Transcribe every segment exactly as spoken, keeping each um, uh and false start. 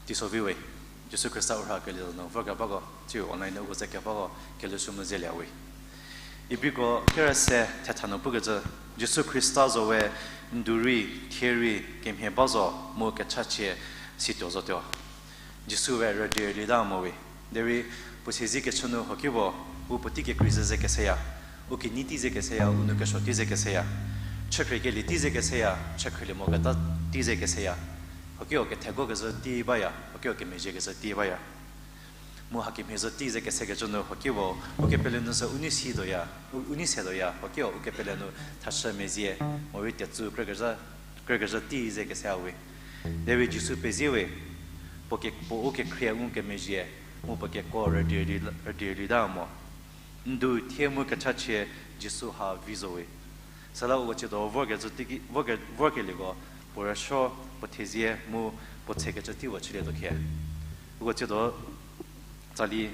Teiso vi we, Jisu Khrista u rhakelie nu vorkebako, tsiu online nu uko ze kebako, kelhou sü mu zelie we. Ibriko kerü se thetha nu pukecü, Jisu Khrista zo we ndu rei, thie rei, kemhie ba zo, mu kechachie situo zotuo. Jisu we rüdi rüli ta mo we. Derei puo siezei kechü nu huokipuo, u puotei kekrei ze ze keseya, u kinyi tei ze keseya, u nou kesuo tei ze keseya, chükhrie kelie tei ze keseya, chükhrieliemoketa tei ze keseya, huokiu ketheko kezhü tei baya, huokiu kemezhie kezhü tei baya. Mu hakemhie zo tei ze kesekecü nu huokipuo, ukepele nu sü u nei si tuoya, u, u nei se tuoya, huokiu ukepele nu thashü mezie, morei tetsu krükezhü, krükezhü tei ze keseya we. Derei Jisu pezie we, puo ke, puo u kekhrie u kemezhie, mu puo kekuo rüdi rüli, rüdi rüli ta mo. Ndu thie mu kechachie Jisu ha vi zo we. Süla uko tsiedo vorkecü teiki, vorke, vorkelieko, puo rüsuo, puo thezie, mu puo tsekecü tei puo chülietuo khie. Uko tsiedo tsali,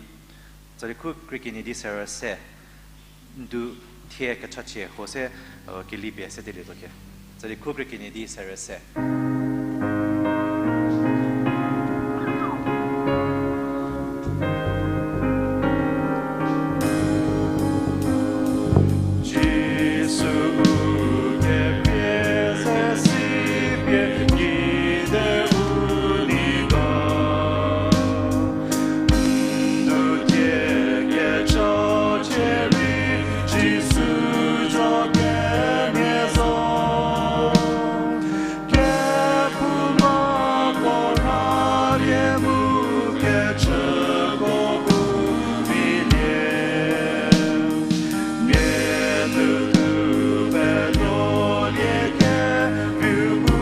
tsali khu krie kenie di serü se, ndu thie kechachie huo se, kelipie sedelietuo khie. Tsali khu krie kenie di serü se. Jisu u kepie se sipie kide u ni ga. Ndu thie kechachie rei Jisu zo kenie zo. Kephouma ko rhalie mu kechüko bu vilie. Mia tuotuo penuolie keviu bu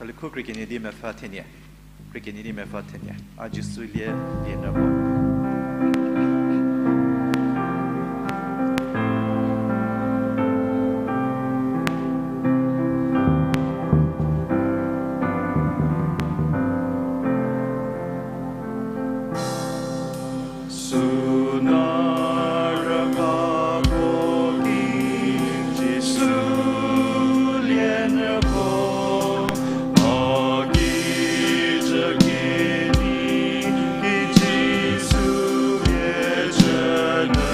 Tsalikhu krie kenie di mepfü thenie. Krie kenie di mepfü thenie. A Jisu lie, lie nü ko. Süna rüka ko ki Jisu lie nü ko, a kijü kenie ki Jisu lie jü nü.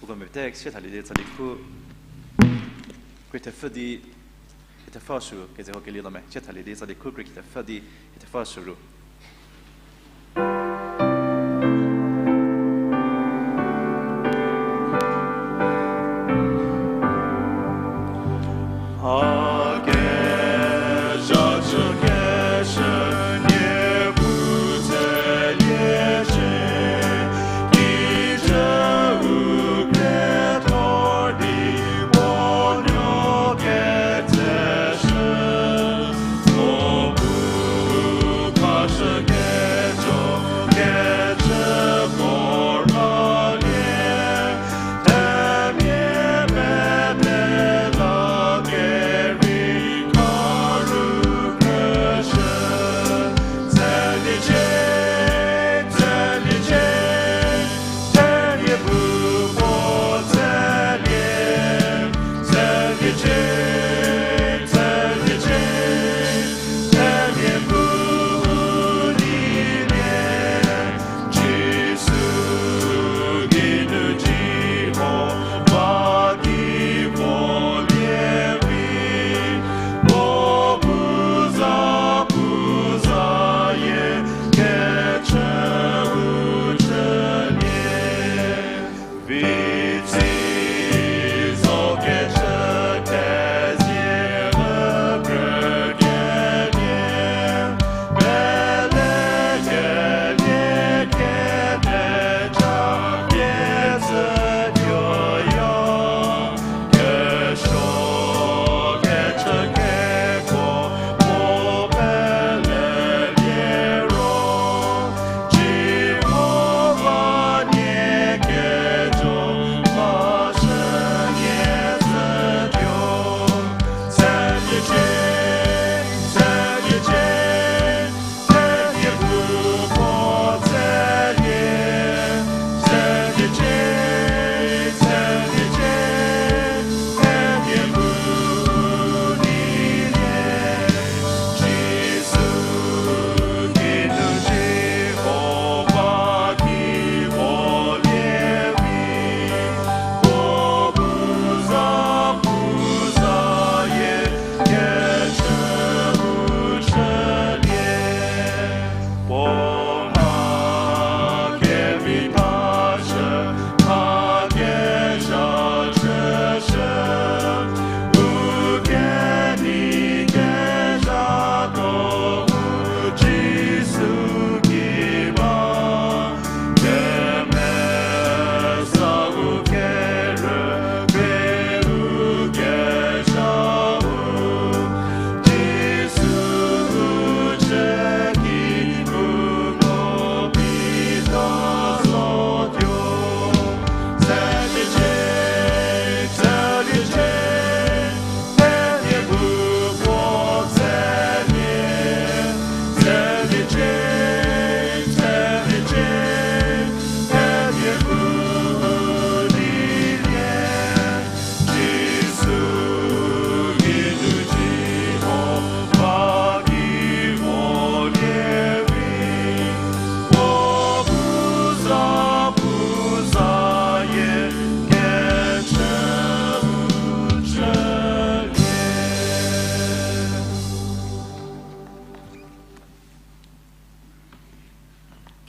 Uko mepfü te sie thalie di Tsalikhu krie thepfü di, thepfü shüru, keze ho kelie lo me, sie thalie di Tsalikhu krie thepfü di, thepfü shüru.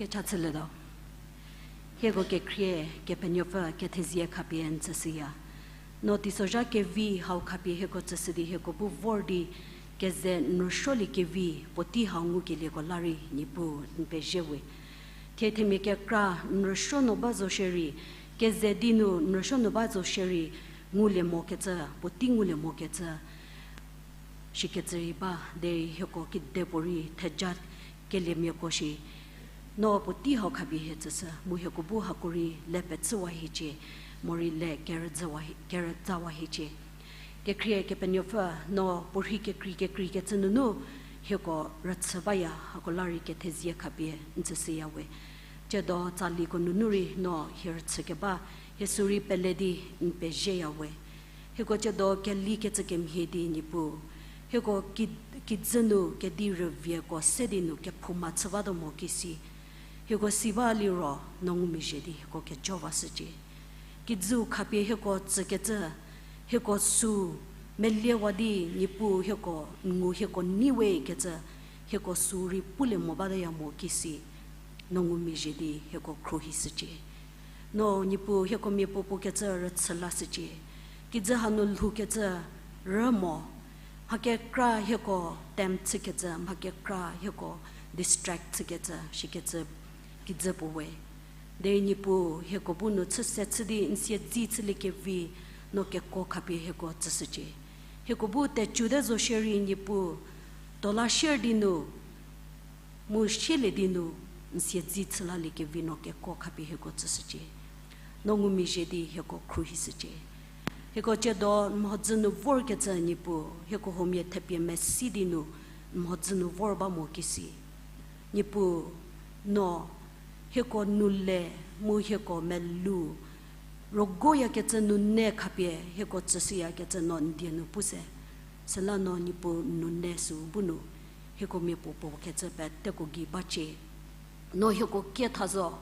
Cha chülietuo. Hieko kekhrie, Kepenuopfü kethezie khapie n tsüshüya. No teisozha kevi hau khapie hieko tsüshü di hieko bu vor di, keze n rüsuoliekevi puotei hau ngukelieko la rei Niepuu n pezie we. Thie themia kekra n rüsuo nu ba zo shierei, keze di nu n rüsuo nu ba zo shierei, ngulie mokecü, puotei ngulie mokecü shikecü rei ba, derei hieko kidepuorei theja keliemiako shi, no puotei hau khapie hie tsüshü, mu hieko bu hako rei le pechüwa hiecie, morei le kerüzawa hi-, kerüzawa hiecie. Kekhrie Kepenuopfü, no puorhi kekrei kekreikecü nunu hieko rüchü baya, hako la rei kethezie khapie n tsüshüya we. Tsiedo tsaliko nunu rei no hie rüchü keba, hie sü rei pele di n pezieya we. Hieko tsiedo kelikecü kemhie di Niepuu, hieko ki-, kijü nu kedi rüvieko se di nu kephouma chü batuo mo kisi. Hieko si ba liro no ngumezhie di hieko kejo vashücie. Kijüu khapie hieko tsükecü, hieko sü meliewa di Niepuu hieko ngu hieko neiwe kecü, hieko sü rei pulie mo bataya mo kisi. No ngumezhie di hieko khruohishücie. No Niepuu hieko mia puo puo kecü rüchü lashücie. Kijü hanu lhoukecü rü mo. Mha kekra hieko tempt chükecü, mha kekra hieko distract chükecü shikecü kijü puo we. Derei Niepuu hieko bu nu chüse chü di n siedze chüliekevi, no kekuo khapie hieko tsüshücie. Hieko bu tecüte zo shierei Niepuu, tuo la shier di nu, mu sielie di nu, n siedze chülaliekevi no kekuo khapie hieko tsüshücie. No ngumezhie di hieko khruohishücie. Hieko tsiedo n mhodzü nu vorkecü Niepuu, hieko huomia thepie mesi di nu n mhodzü nu vor ba mo kisi. Niepuu, no hieko nu le mu hieko melou rügoyakecü nune khapie hieko tsüshüyakecü no n die nu puse. Süla no Niepuu nune sü bu nu hieko mia puo puo kecü peteko gei bacie. No hieko kietha zo.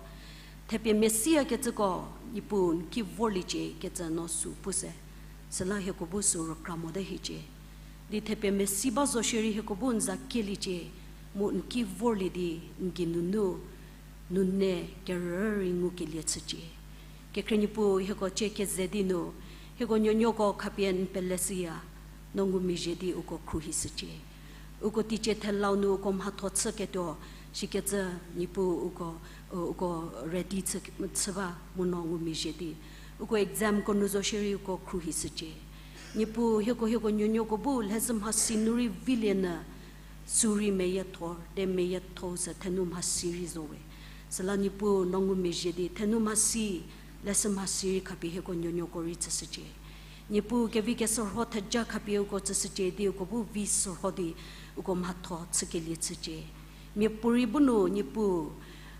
Thepie mesiyakecüko Niepuu n ki vorliecie kecü no sü puse. Süla hieko bu sü rükra mote hiecie. Di thepie mesi ba zo shierei hieko bu n za kieliecie, mu n ki vorlie di n geinunu nune kerü rei ngukelie chücie. Kekhrie Niepuu hieko cie keze di nu, hieko nuonuoko khapie n peleshüya, no ngumezhie di uko khruohishücie. Uko teicie thelau nu uko mhatho chüketuo, shikecü Niepuu uko, u-, uko ready chü, chü ba mu no ngumezhie di. Uko examko nu zo shierei uko khruohishücie. Niepuu hieko hieko nuonuoko bu leshü mhasi nu rei vilie nyü, sü rei meyietho, de meyietho sü thenou mhasi rei zo we. Süla Niepuu no ngumezhie di thenou mhasi, leshü mhasi rei khapie hieko nuonuoko rei tsüshücie. Niepuu kevi kesürho theja khapie uko tsüshücie di uko bu vi sürho di uko mhatho chükelie chücie. Miapuorei bu nu Niepuu,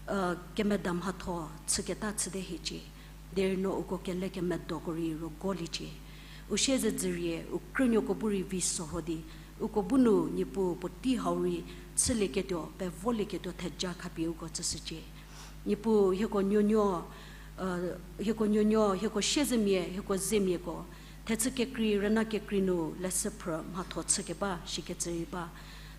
e, kemeda mhatho chüketa chüte hiecie. Derei no uko kelekemedoko rei rügoliecie. U siezedzürie u krünuoko bu rei vi sürho di, uko bu nu Niepuu puotei hau rei chülieketuo, pevolieketuo theja khapie uko tsüshücie. Niepuu hieko nuonuo, e, hieko nuonuo, hieko siezemia, hieko zemiako, thechü kekrei, rüna kekrei nu leshü phrü mhatho chükeba shikecü rei ba,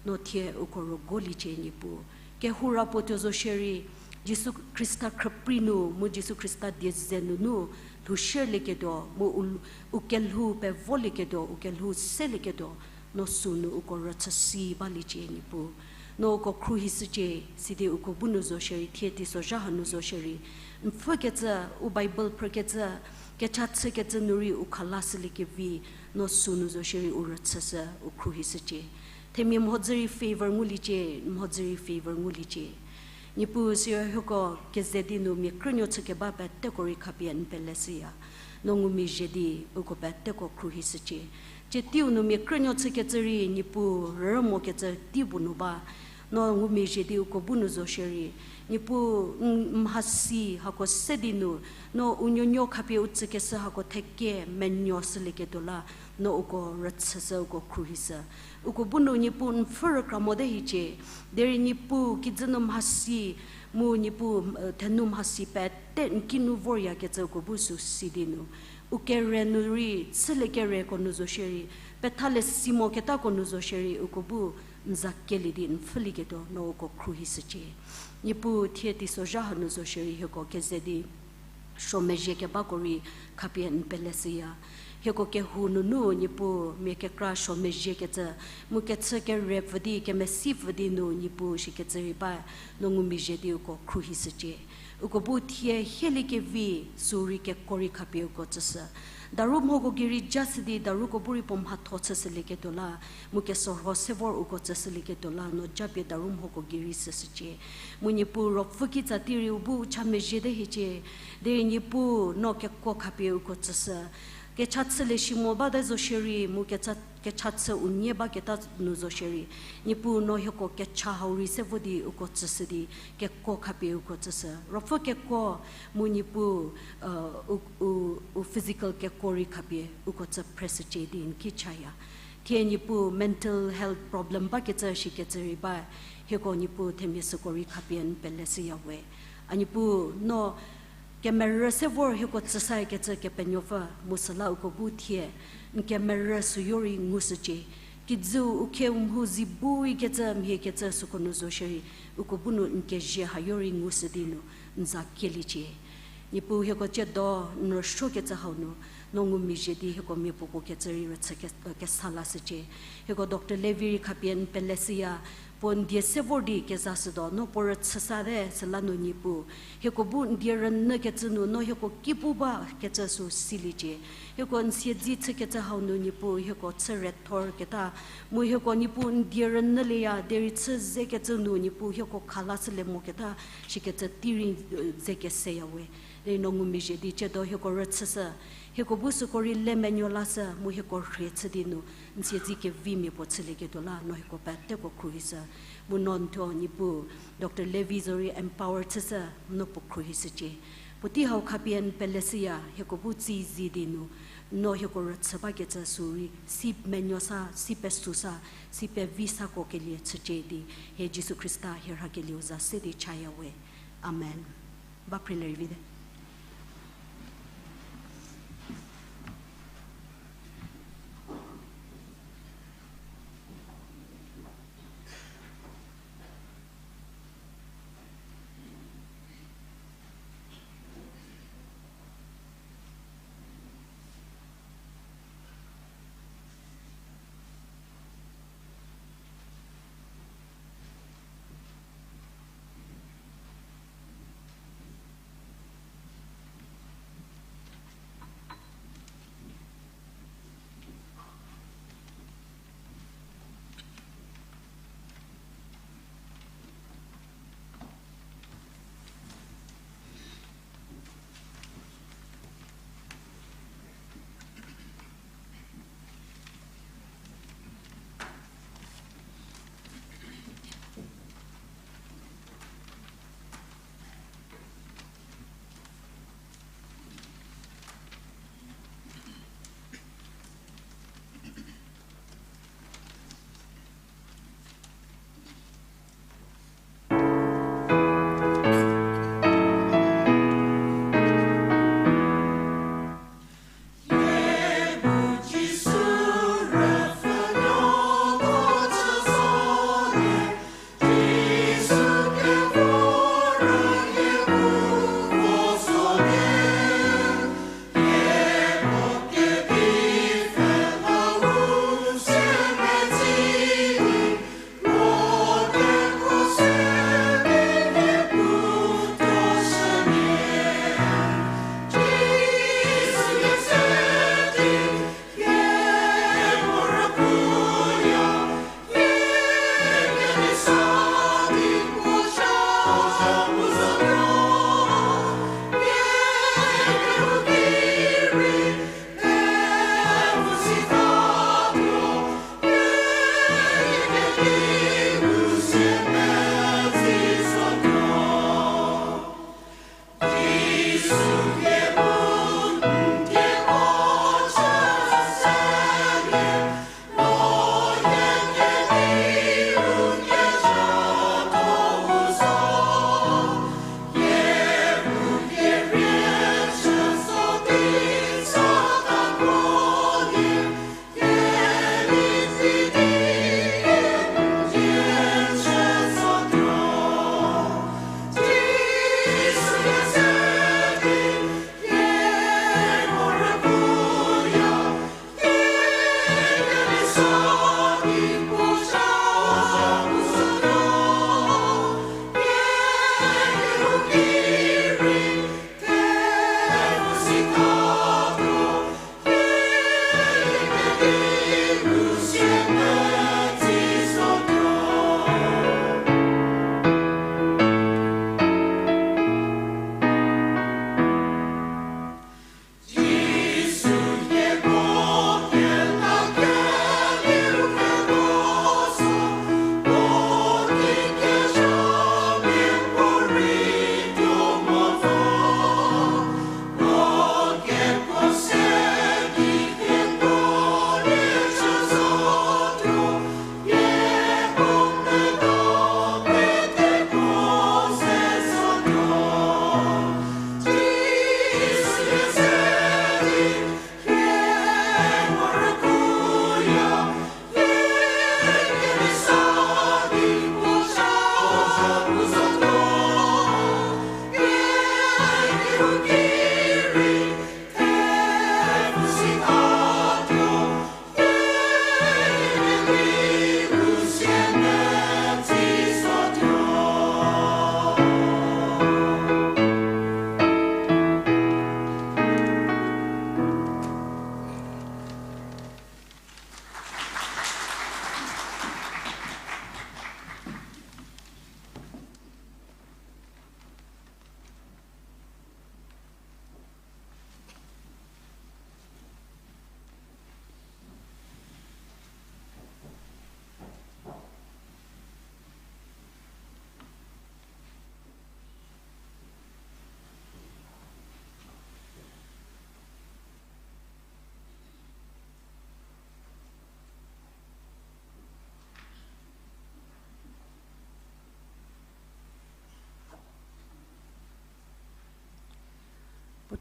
no thie uko rügoliecie Niepuu. Kehoura puo tuo zo shierei, Jisu Khrista khrüprei nu, mu Jisu Khrista die ze nunu, lhou shierlieketuo, mu u, u kelhou pevolieketuo, u kelhou selieketuo, no sünu uko rüchüsi baliecie Niepuu. No uko khruohishücie, sidi uko bu nu zo shierei, thie teisozha hanu zo shierei, n pfhükecü, u Bible phrükecü, kecha chükecü nu rei u khalashüliekevi, no sünu zo shierei u rüchüshü, u khruohishücie. Themia mhodzü rei favor nguliecie, mhodzü rei favor nguliecie. Niepuu siro hieko keze di nu mia krünuo chükeba peteko rei khapie n peleshüya. No ngumezhie di uko peteko khruohishücie. Tsie teiu nu mia krünuo chükecü rei Niepuu rü mokecü tei puo nu ba. No ngumezhie di uko bu nu zo shierei, Niepuu n mhasi hako se di nu, no u nuonuo khapie u tsükeshü hako theke menuo shülieketuo la, no uko rüchüshü uko khruohishü. Uko bu nu Niepuu n pfhü rükra mote hiecie, derei Niepuu kijü nu mhasi, mu Niepuu, e, thenou mhasi pete n kinu voryakecü uko bu sü si di nu, U kere nu rei, chülie kereko nu zo shierei, pethalie si moketako nu zo shierei, uko bu n za kelie di n pfhülieketuo, no uko khruohishücie. Niepuu thie teisozha hanu zo shierei hieko keze di suo mezhie kebako rei khapie n peleshüya. Hieko kehou nunu Niepuu mia kekra suo mezhiekecü, mu kechü kere pfü di, kemesi pfü di nu Niepuu shikecü rei ba, no ngumezhie di uko khruohishücie. Uko bu thie hielie kevi sü rei keko rei khapie uko tsüshü. Daru mhoko gei rei jashü di, daruko bu rei puo mhatho chüshülieketuo la, mu kesorho se vor uko tsüshülieketuo la, no japie daru mhoko gei rei shüshücie. Mu Niepuu ruopfü kitsa tei rei u bu u cha mezhie te hiecie, derei Niepuu no keko khapie uko tsüshü. Kecha chülie shi mo bate zo shierei, mu kecha, kecha chü unie baketa nu zo shierei, Niepuu no hieko kecha hau rei se vo di uko tsüshü di, keko khapie uko tsüshü. Ruopfü keko, mu Niepuu, u, u, u physical keko rei khapie uko tsü phreshücie di n ki chaya. Thie Niepuu mental health problem bakecü shikecü rei ba, hieko Niepuu themia süko rei khapie n peleshüya we. A Niepuu no kemerü se vor hieko tsüshükecü Kepenuopfü mu süla uko bu thie n kemerü süyo rei ngushücie. Kijüu u khie u mhu zi bu rei kecü mhie kecü süko nu zo shierei, uko bu nu n kezie hayo rei ngushü di nu n za kieliecie. Niepuu hieko tsiedo n rüsuokecü hau nu, no ngumezhie di hieko miapuopuo kecü rei rüchü ke-, kesa lashücie. Hieko Doctor Levi rei khapie n peleshüya, puo n die se vor di kezashütuo, no puo rüchüsate süla nu Niepuu. Hieko bu n die rünyükecü nu, no hieko ki pu bakecü sü siliecie. Hieko n siedzi chükecü hau nu Niepuu, hieko chü rethorketa. Mu hieko Niepuu n die rünyülieya, derei chü zekecü nu Niepuu hieko khalashülie moketa, shikecü tei rei, ze keseya we. Derei no ngumezhie di tsiedo hieko rüchüshü. Hieko bu süko rei le menuo lashü, mu hieko rhie chü di nu, n siedzi kevimia puo chülieketuo la, no hieko peteko khruohishü. Mu no n thuo Niepuu, Doctor Levi zo rei empower chüshü, no puo khruohishücie. Puotei hau khapie n peleshüya, hieko bu tsei zi di nu, no hieko rüchü bakecü sü rei, si menuo sa, si pesu sa, si pevi sako kelie chücie di, hie Jisu Khrista hie rhakelieu za se di chaya we. Amen. Ba phrelie rei vite.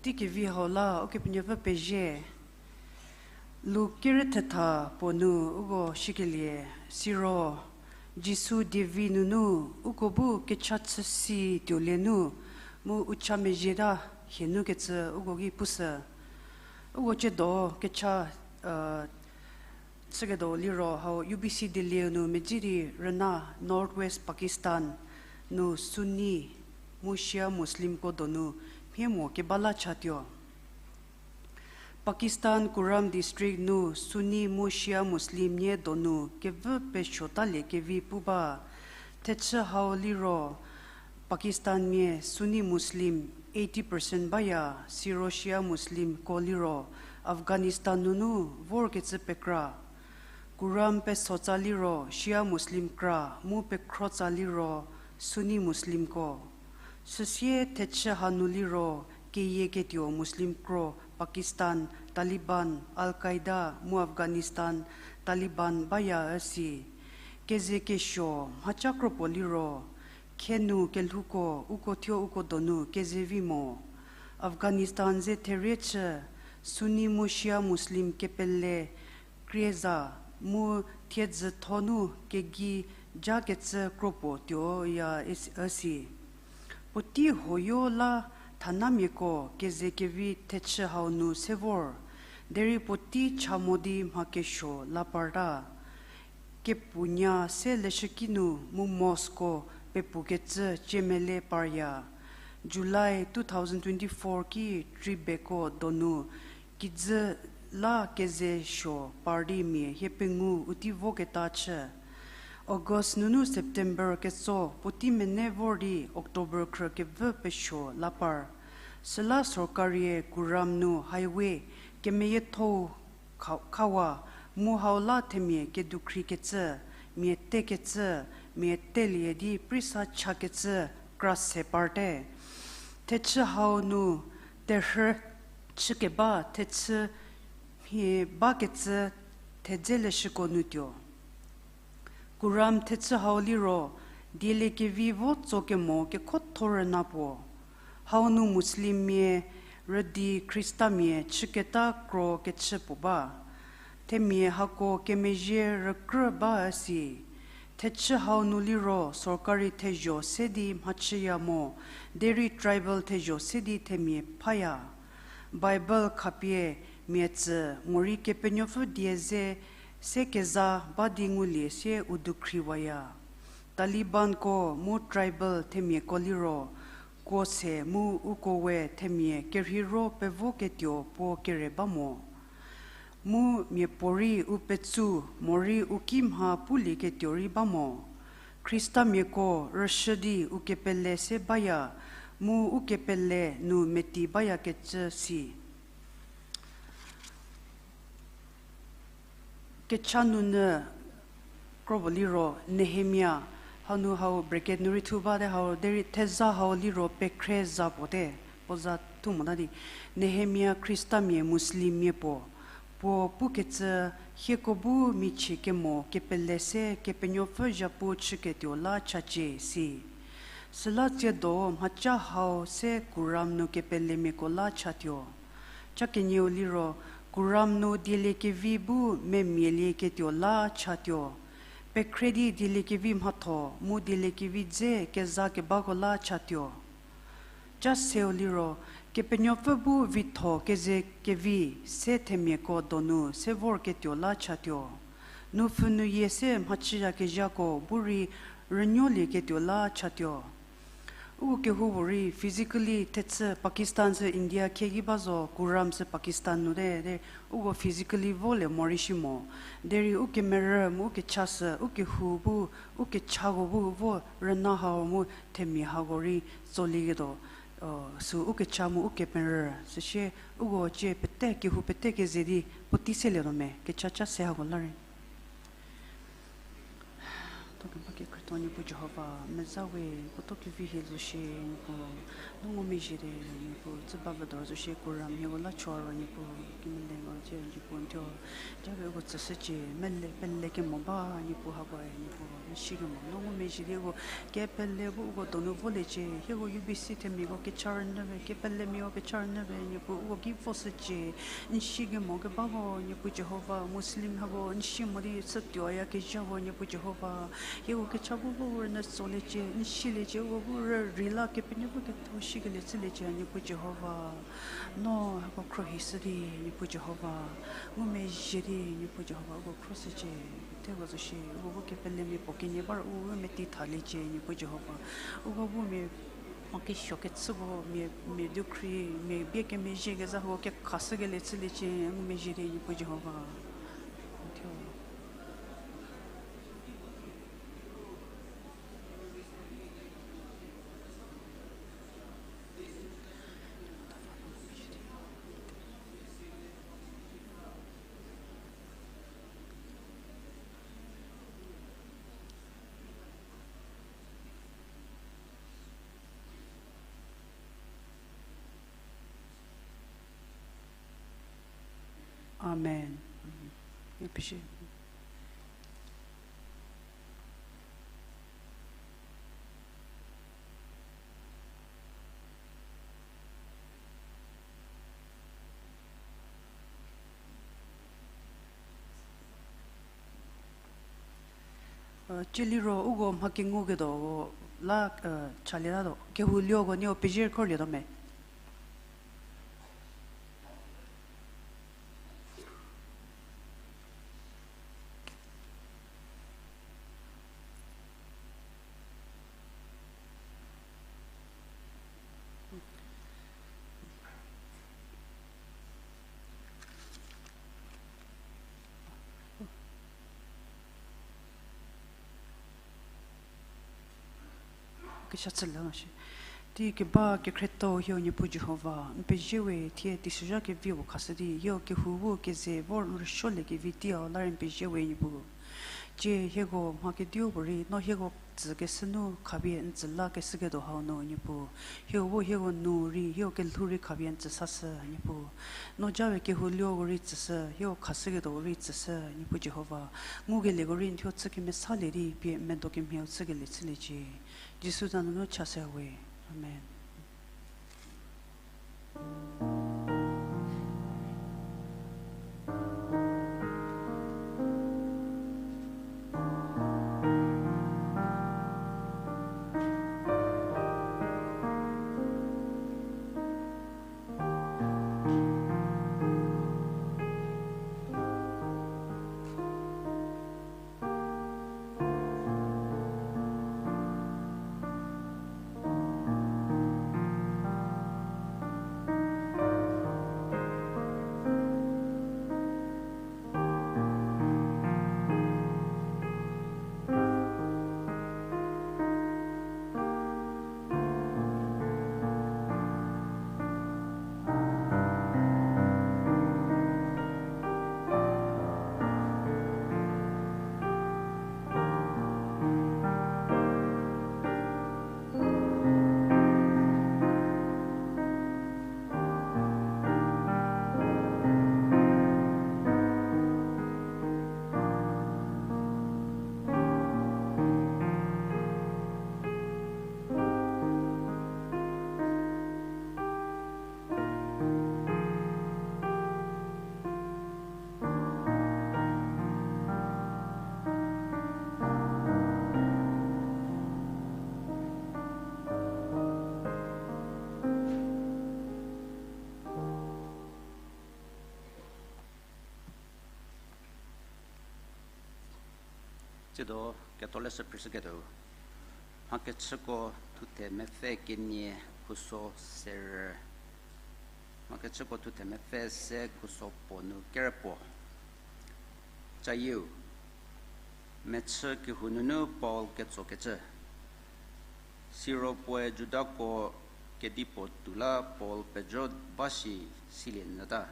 Teikevi hau la Ukepenuopfü pezie. Luk kerü thetha puo nu uko shikelie, siro Jisu dievi nunu uko bu kecha chü si tuolie nu mu u cha mezhieta hie nu kecü uko ki pushü. Uko ciedo kecha chüketuo liro hau U B C Delhi nu medzi di rüna North West Pakistan nu Sunni mu Shia Muslimko donu mhie mo keba la chatuo. Pakistan Kuram District nu Sunni mu Shia Muslim nie donu kevü pesuotalie kevi pu ba. Thechü hau liro Pakistanmia Sunni Muslim eighty percent baya, siro Shia Muslimko liro Afghanistan nunu vorkecü pekra. Kuram pesotsa liro Shia Muslim kra mu pekhrotsa liro Sunni Muslimko. Süsie thechü hanu liro keyieketuo Muslim kro Pakistan Taliban, Al-Qaeda mu Afghanistan Taliban baya üsi. Kezekesuo mhaca kropuo liro, khenu kelhouko uko thuo uko donu kezevi mo. Afghanistan ze therie chü, Sunni mu Shia Muslim kepele krieza mu thiedzütho nu kegei jakecü kropuo tuoya üsi. Puotei hoyo la thanamiako kezekevi thechü hau nu se vor, derei puotei cha mo di mha kesuo la parta. Kepunya se leshüki nu mu mosqueko pepukecü ciemele parya. July two thousand twenty-four ki tribeko donu kijü la kezesuo par di mia hie pengou u tei voketa chü. August nunu September ketso puotei mene vor di October khrü kevü pesuo la par. Süla sorkarie Kuram nu highway kemeyiethou kha-, khawa mu hau la themia kedukhri kecü, mia te kecü, mia telie di prisa cha kecü kra se parte. Thechü hau nu terhü chükeba thechü mhie bakecü thedze leshüko nu tuo. Kuram thechü hau liro dieliekevi vo tso kemo kekhotho rüna puo. Hau nu Muslimmia rüdi Khristamia chüketa kro kechü puo ba. Themia hako kemezhie rükrü ba üsi. Thechü hau nu liro sorkari thezho se di mhachüya mo, derei tribal thezho se di themia phaya. Bible khapie mia tsü morei Kepenuopfü die ze se keza ba di ngulie sie u dukhriwaya. Talibanko mu tribal themiako liro, kuo se mu uko we themia kerheiro pevoketuo puo kere ba mo. Mu miapuorei u petsu morei u kimha pulieketuo rei ba mo. Khristamiako rüshü di u kepele se baya, mu u kepele nu meti bayakecü si. Kecha nunyü kropuo liro Nehemia, hanu hau bracket nu rei thu bate hau, derei theza hau liro pekhre za puo te, puo za thu mota di. Nehemia Khristamia Muslimmia puo, puo pukecü hieko bu michie kemo kepele se Kepenuopfü zhapu chüketuo la chacie si. Süla tsiedo mhaca hau se Kuram nu kepelemiako la chatuo. Cha kenieu liro, Kuram nu dieliekevi bu memialieketuo la chatuo. Pekhre di dieliekevi mhatho mu dieliekevi dze keza kebako la chatuo. Cha seu liro, Kepenuopfü bu vitho keze kevi se themiako donu se vorketuo la chatuo. Nupfhü nuyie se mhachüyakezhako bu rei rünuolieketuo la chatuo. Uko kehoupuorei physically thechü Pakistan sü India khieki ba zo, Kuram sü Pakistan nu te, de uko physically volie morei shi mo. Derei ukemerü mu ukecha sü, ukehou bu, ukechako bu vo rüna hau mu themia hako rei tsolieketuo, sü ukecha mu ukemerü. Süsie uko cie pete, kehou pete keze di puotei selietuo me, kecha cha se hako la rei. Niepuu Jihova, meza we, puo tuo kevi hie zo shie, Niepuu, no ngumezhie di, Niepuu, tsü ba vüdor zo shie, kuram hieko la cho ro, Niepuu, kemele ro cie, Niepuu, n thuo, japie uko tsüshücie, mele, pele kemo ba, Niepuu, hakoe, Niepuu, n si kemo, no ngumezhie di uko, kepele bu uko donu voliecie, hieko U B C themiako kecha rünyü pie, kepelemiako kecha rünyü pie, Niepuu, uko ki voshücie, n si kemo kebako, Niepuu Jihova, Muslim hako, n si mo di chütuoyakezhako, Niepuu Jihova, hieko kecha bu bu rünyü tsoliecie, n siliecie, uko bu rü rei la Kepenuopfü ketho shikelie chüliecie, Niepuu Jihova. No hako khruohishü di, Niepuu Jihova, ngumezhie di, Niepuu Jihova, uko khruohishücie, theko zo shie, uko bu kepelemia puo kenie ba ro u metei thaliecie, Niepuu Jihova, uko bu mia mha kesuo kechüko, mia, mia dukhri, mia bie kemezhie kezha hako kekhashükelie chüliecie, ngumezhie di, Niepuu Jihova. N thuo. Amen. Cüliro uko mha kenguketuo la, chalietatuo, kehou lioko nieko pezie khorlietuo me? Kesha chülie mo shi. Tei keba kekhrietho hieu Niepuu Jihova, n pezie we, thie teisozha kevi puo khashü di hieko kehou bu keze vor n rüsuoliekevi teiu la rei n pezie we Niepuu. Tsie hieko mha kediu puorei no hieko tsükeshü nu khapie n tsü lakeshüketuo hau nu Niepuu. Hieko bu hieko nu rei hieko kelhou rei khapie n tsü sashü Niepuu. No japie kehou lioko rei tsüshü, hieko khashüketuo rei tsüshü Niepuu Jihova. Ngukelieko rei n thuo chü kemesalie di pie medo kemhieu chükelie chüliecie. Jisu za nunu chashü we. Amen. Tsiedo ketholeshü phrüshüketuo, Mhakechüko thuthe mepfü kenie khuso serü, Mhakechüko thuthe mepfü se khuso puo nu kerü puo. Cayieu, mechü kehou nunu Paul ketsokecü. Siro puoe Judako kedipuo tuo la Paul pejo ba shi silie nyüta.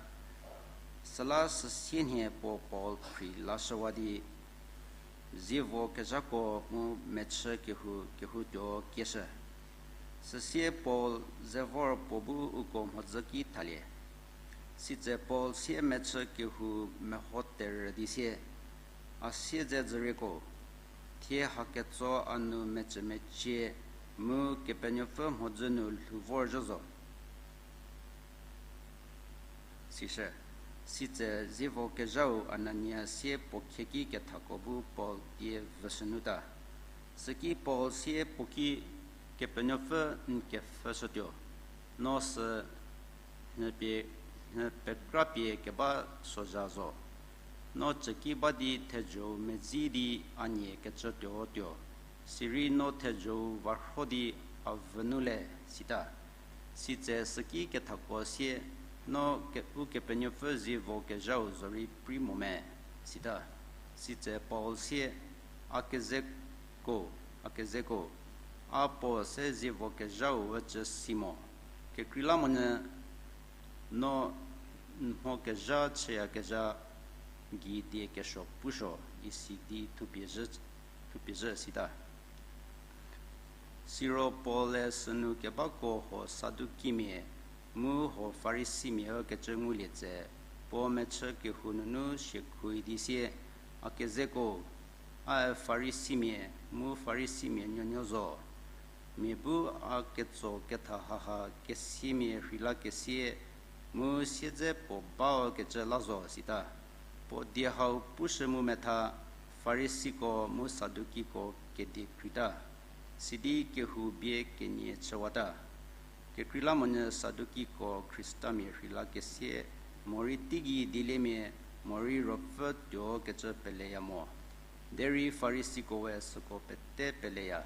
Süla süsienhie puo Paul phrei lashüwa di, zievo kezhako mu mechü kehou kehoutuo kieshü. Süsie Paul ze vor puo bu uko mhodzü ki thalie. Sitse Paul sie mechü kehou meho terü di sie, A siedze dzürieko, thie haketso a nu mecümecie mu Kepenuopfü mhodzü nu lhou vorzhü zo. Sishü, sitse zievo kezhau Anania sie puo khieki kethako bu Paul die vüshünuta. Süki Paul sie puo ki, Kepenuopfü n kepfhüshütuo, no sü n pie, n pekrapie keba sozha zo. No cüki ba di thezho-u medzi di a nie kecütuo tuo, sirei no thezho-u varho di a vünu le, sita. Sitse süki kethako sie, No ke- Ukepenuopfü zievo kezhau zorei prei mo me, sita. Sitse Paul sie, A kezeko, a kezeko, a puo se zievo kezhau ücü si mo. Kekreilamonyü no n mho kezha chüyakezha gei die kesuo pusuo isi di thupie zhü, thupie zhü, sita. Siro Paul-e sünu kebako huo Sadukimia mu huo Farisimia ükecü ngulie tse, puo mechü kehou nunu siekhoui di sie, A kezeko, ae Farisimia mu Farisimia nuonuo zo. Mia bu a ketso ketha haha kesiamia rheilakesie mu siedze puo baükecü la zo, sita. Puo die hau pushü mu metha, Farisiko mu Sadukiko kedie kreita, sidi kehou bie kenie chüwata. Kekreilamonyü Sadukiko Khristamia rheilakesie, morei teigei dieliemia, morei ruopfü tuokecü peleya mo. Derei Farisiko we süko pete peleya.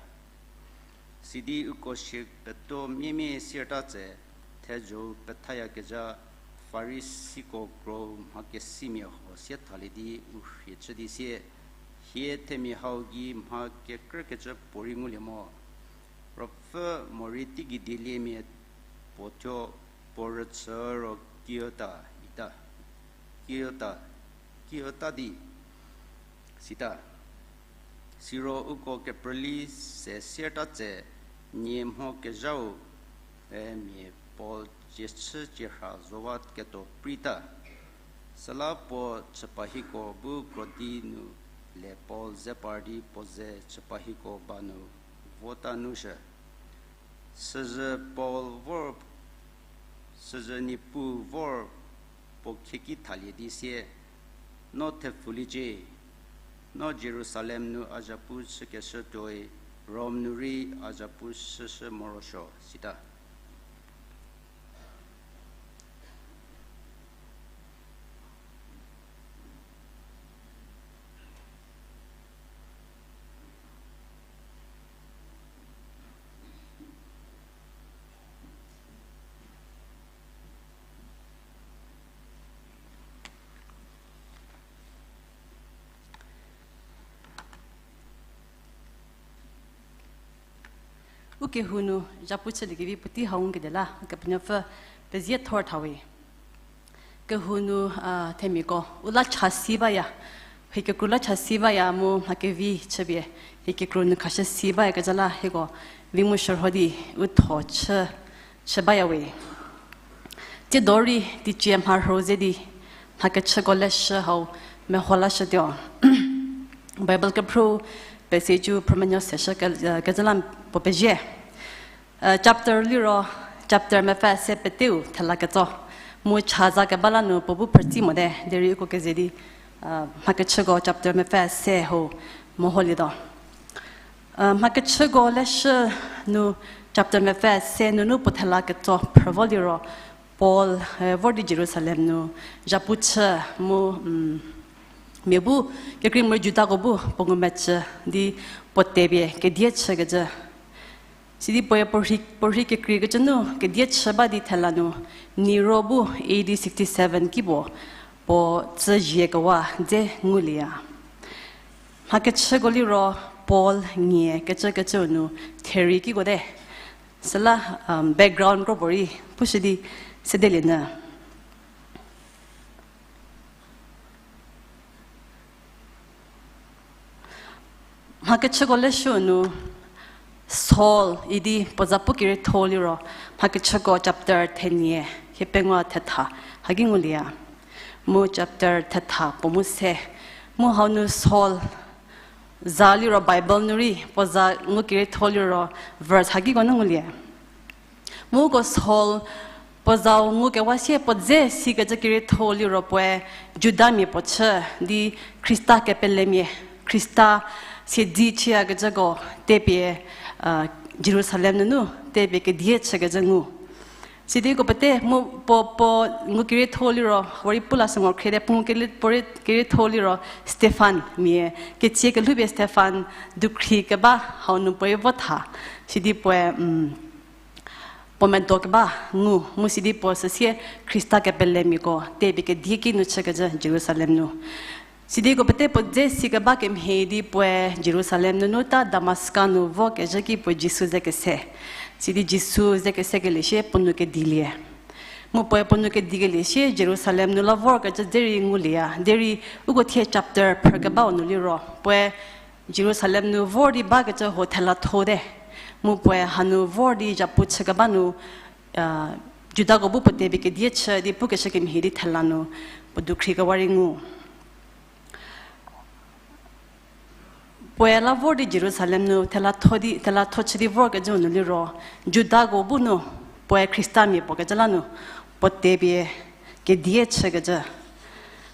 Sidi uko shie peto miemie sierta tse, thezho-u pethayakezha Farisiko krou mha kesimia huo sie thalie di u rhie chü di sie, Hie themia hau gei mha kekrükecü puorei ngulie mo. Ruopfü morei teigei dieliemia puo thuo puo rüchü ro kiüta ita, kiüta, kiüta di, sita. Siro uko keprüli se sierta tse, nie mho kezhau-e mia Paul cie chü cie rha zowa ketuo preita. Süla puo chüpahiko bu krodi nu le Paul ze par di puo ze chüpahiko ba nu vota nushü. Süzhü Paul vor, süzhü Niepuu vor puo khieki thalie di sie, No thepfuliecie, no Jerusalem nu a zhapu chükeshü tuoi Rom nu rei a zhapu chüshü morosuo, sita. U kehou nu zhapu chüliekevi puotei hau nguketuo la, Ukepenuopfü pezie thor thawe. Kehou nu, a, themiako u la cha si baya, hie kekru la cha si baya mu mha kevi chüpie, hie kekru nu khashü si bayakezha la hieko vi mu shürho di u tho chü, chü bayawe. Tsiedo rei teicie mharhü ze di mha kechüko leshü hau meho lashütuo. Bible kephrü pesage-u phrümenuo seshü ke-, kezha la puo pezie. Chapter liro, chapter mepfü se peteu thela ketso. Mu cha za keba la nu puo bu phrütsi mote, derei uko keze di, mha kechüko chapter mepfü se hau meholietuo. Mha kechüko leshü nu chapter mepfü se nunu puo thela ketso phrü vo liro, Paul, e, vor di Jerusalem nu zhapu chü mu, mia bu, kekreimorei Judako bu puo ngumecü di puo tepie kedie chükecü. Sidi puoe puo rhei, puo rhei kekreikecü nu kedie chü ba di thela nu, Nero bu A D sixty seven kipuo, puo tsü zhie kewa dze ngulieya. Mha kechüko liro Paul nie kecükecüu nu therei kiko te. Süla, background kropuorei pushü di sedelie nyü. Mhakechüko leshü nu Saul idi puo za pu kerietho liro, Mhakechüko chapter thenie, hiepengou thetha, haki ngulieya. Mu chapter thetha puo mu se. Mu hau nu Saul za liro Bible nu rei, puo za ngu kerietho liro verse hakiko nu ngulie. Mu uko Saul puo zau ngukewa sie puo dze sikecü kerietho liro puoe Judamia puo chü di Khrista kepelemia, Khrista siedzi chüyakecüko tepie, Jerusalem nunu tepie kedie chükecü ngu. Sidi uko pete mu puo, puo ngu kerietho liro, warei pu la sü mo khriete, puo ngu keli-, puo rei kerietho liro Stephan mia, ketsie kelhoupie Stephan dukhri keba hau nu puoe vo tha. Sidi puoe, puo medo keba ngu, mu sidi puo süsie Khrista kepelemiako tepie kedie ki nu chükecü Jerusalem nu. Sidi uko pete puo dze sikeba kemhie di puoe Jerusalem nunu ta Damaska nu vokezhü ki puoe Jisu ze kese. Sidi Jisu ze kesekelie sie puo nou kedilie. Mu puoe puo nou kedikelie sie Jerusalem nu la vorkecü derei ngulieya, derei uko thie chapter phrükebau nu liro puoe Jerusalem nu vor di bakecü ho thela tho te. Mu puoe hanu vor di zhapu chükeba nu, Judako bu puo tepie kedie chü di pukeshü kemhie di thela nu puo dukhri kewa rei ngu. Puoe la vor di Jerusalem nu thela tho di, thela tho chü di vorkecü nu liro, Judako bu nu puoe Khristamia puo kecü la nu puo tepie kedie chükecü.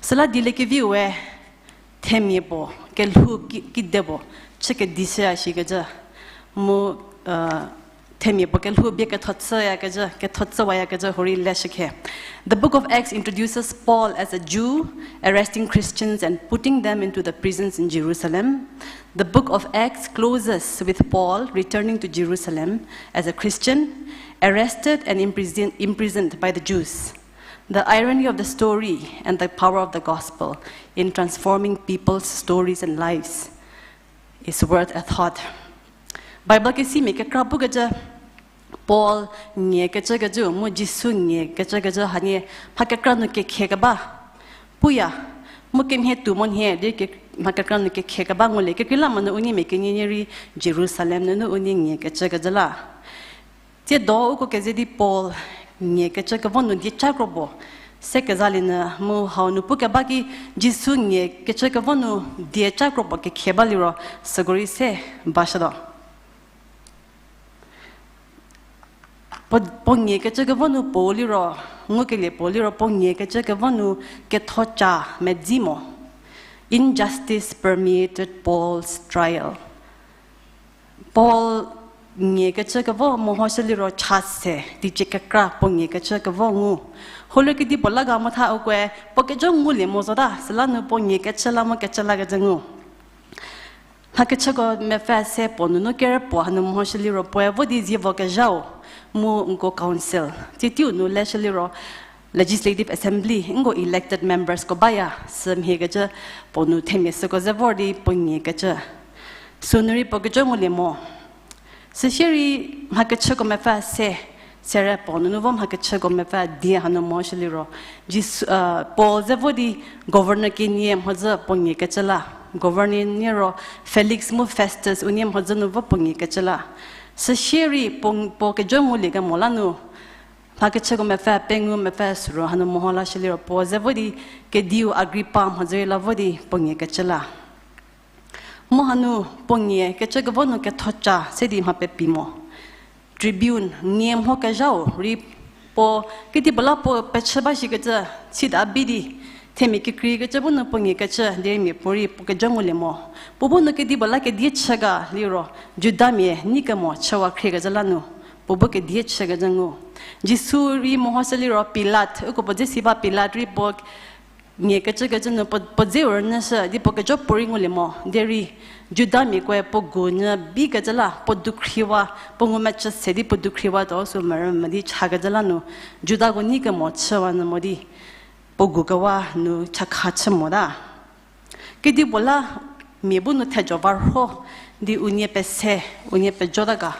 Süla dieliekeviu we themia puo kelhou ki, kide puo chü kedishüya shikecü. Mu themia puo kelhou bie ketho chüyakecü, ketho chüwayakecü hurei leshükhe. The book of Acts introduces Paul as a Jew arresting Christians and putting them into the prisons in Jerusalem. The book of Acts closes with Paul returning to Jerusalem as a Christian, arrested and imprisoned, imprisoned by the Jews. The irony of the story and the power of the gospel in transforming people's stories and lives is worth a thought. Bible kesimia kekra pukecü, Paul nie kecükecü mu Jisu nie kecükecü hanie mha kekra nu kekhie keba puya, mu kemhie tuo mo nhie di mha kekra nu kekhie keba ngulie, kekreilamonyü unie mia kenie nie rei Jerusalem nunu unie nie kecükecü la. Tsiedo uko keze di Paul nie kecü kevo nu dieca kro puo se kezalie nyü mu hau nu pukeba ki Jisu nie kecü kevo nu dieca kro puo kekhie ba liro süko rei se bashütuo. Puo, puo nie kecü kevo nu puo liro, ngukelie puo liro puo nie kecü kevo nu kethoca medzi mo. Injustice permeated Paul's trial. Paul nie kecü kevo mehoshü liro cha se, teicie kekra puo nie kecü kevo ngu. Holie kedipuo la ga mo tha ukoe, puo kejo ngulie mo zota, süla nu puo nie kecü la mo kecü lakecü ngu. Mhakechüko mepfü se puo nunu kerü puo hanu mehoshü liro puoe vo di zievo kezhau, mu nko council. Tsie teiu nu leshü liro Legislative Assembly, nko elected members ko baya, sümhiekecü puo nu themia süko ze vor di puo nie kecü. Sünu rei puo kejo ngulie mo. Süsie rei mhakechüko mepfü se, sere puo nunu vo mhakechüko mepfü die hanu mehoshü liro. Jisu, Paul ze vo di governor kenie mhodzü puo nie kecü la. Governor nie ro Felix mu Festus unie mhodzü nu vo puo nie kecü la. Süsie rei puo, puo kejo ngulie kemo la nu mhakechüko mepfü pengou mepfü süro hanu meho lashü liro puo ze vo di kediu Agripa mhodzü rei la vo di puo nie kecü la. Mu hanu puo nie kecü kevo nu kethoca se di mha pepi mo. Tribune nie mho kezhau rei puo kedipuo la puo pechü ba shikecü, sita bi di themia kekreikecü bu nu puo nie kecü derei mia puorei puo kejo ngulie mo. Puo bu nu kedipuo la kedie chü ga liro, Judamia nei kemo chüwa khriekecü la nu puo bu kedie chükecü ngu. Jisu rei mehoshü liro Pilat, uko puo dze si ba Pilat rei puo nie kecükecü nu puo, puo dzeu rünyüshü di puo kejo puorei ngulie mo derei, Judamiakoe puo gu nyü bikecü la puo dukhriwa, puo ngumecü se di puo dukhriwa tuo sü merü mo di chakecü la nu, Judako nei kemo chüwa nyü mo di, puo gu kewa nu chakha chü mota. Kedipuo la mia bu nu thejo varho di unie pese, unie pejota ga.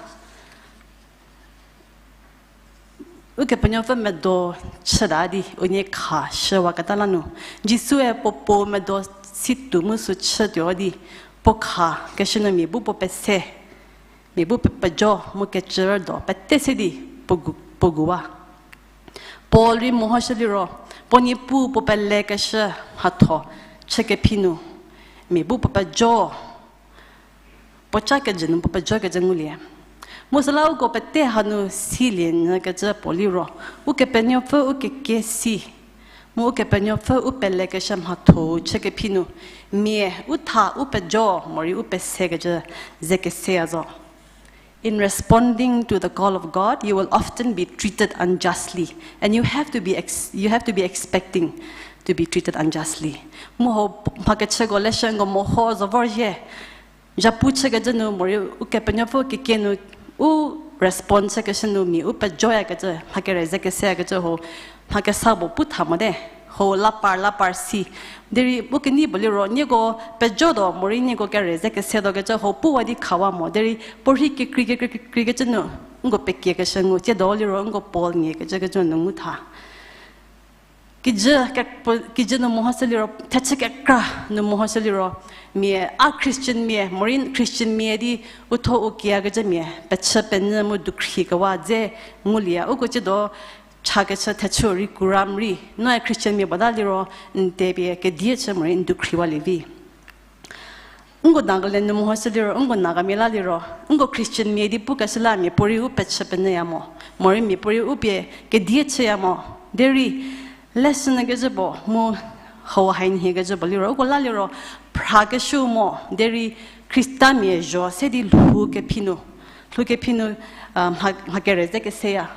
Ukepenuopfü medo chüta di unie kha shüwaketa la nu, Jisue puo puo medo si tuo mu sü chütuo di, Puo khakeshü nu mia bu puo pese, mia bu puo pejo mu kecü rüdo pete se di puo gu-, puo guwa. Paul rei mehoshü liro, puo niepu puo pelekeshü mhatho chükephi nu, mia bu puo pejo, puo ca kejü nu puo pejokecü ngulie. Mu süla uko pete hanu silie nyükecü puo liro, Ukepenuopfü u keke si, mu Ukepenuopfü u pelekeshü mhatho chükephi nu, mia u tha u pejo morei u pesekecü ze keseya zo. In responding to the call of God, you will often be treated unjustly, and you have to be ex-, you have to be expecting to be treated unjustly. Mu hau mha kechüko leshü nko meho zo vorzhie, zhapu chükecü nu morei Ukepenuopfü keke nu u respond chükeshü nu mia u pejoyakecü, mha kere ze keseyakecü ho, mha kesa puo pu tha mote, ho lapar lapar si. Derei u kenei puo liro, nieko pejotuo morei nieko kere ze kesetuokecü ho puwa di khawa mo. Derei puorhi kekrei kekrei kekreikecü nu, nko pekiekeshü ngu, tsiedo liro nko Paul ngiekecü kecü nu ngu tha. Kijü ke-, puo, kijü nu mehoshü liro, thechü kekra nu mehoshü liro, mia a Christian mia, morei Christian mia di u tho u kiakecü mia, pechü penyü mu dukhri kewa dze ngulieya. Uko tsiedo chakechü thechü rei kuram rei, noe Christian mia bata liro, n tepie kedie chü morei n dukhriwalie vi. Nko Nagaland nu mehoshü liro, nko Nagamia la liro, nko Christian mia di pukeshü la mia puorei u pechü penyüya mo, morei mia puorei u pie kedie chüya mo. Derei, leshü nyü kecü puo mu hau hai nhie kecü puo liro, uko la liro, phrakeshü mo, derei Khristamia zho se di lhou kephi nu, lhou kephi nu, mha, mha kere ze keseya.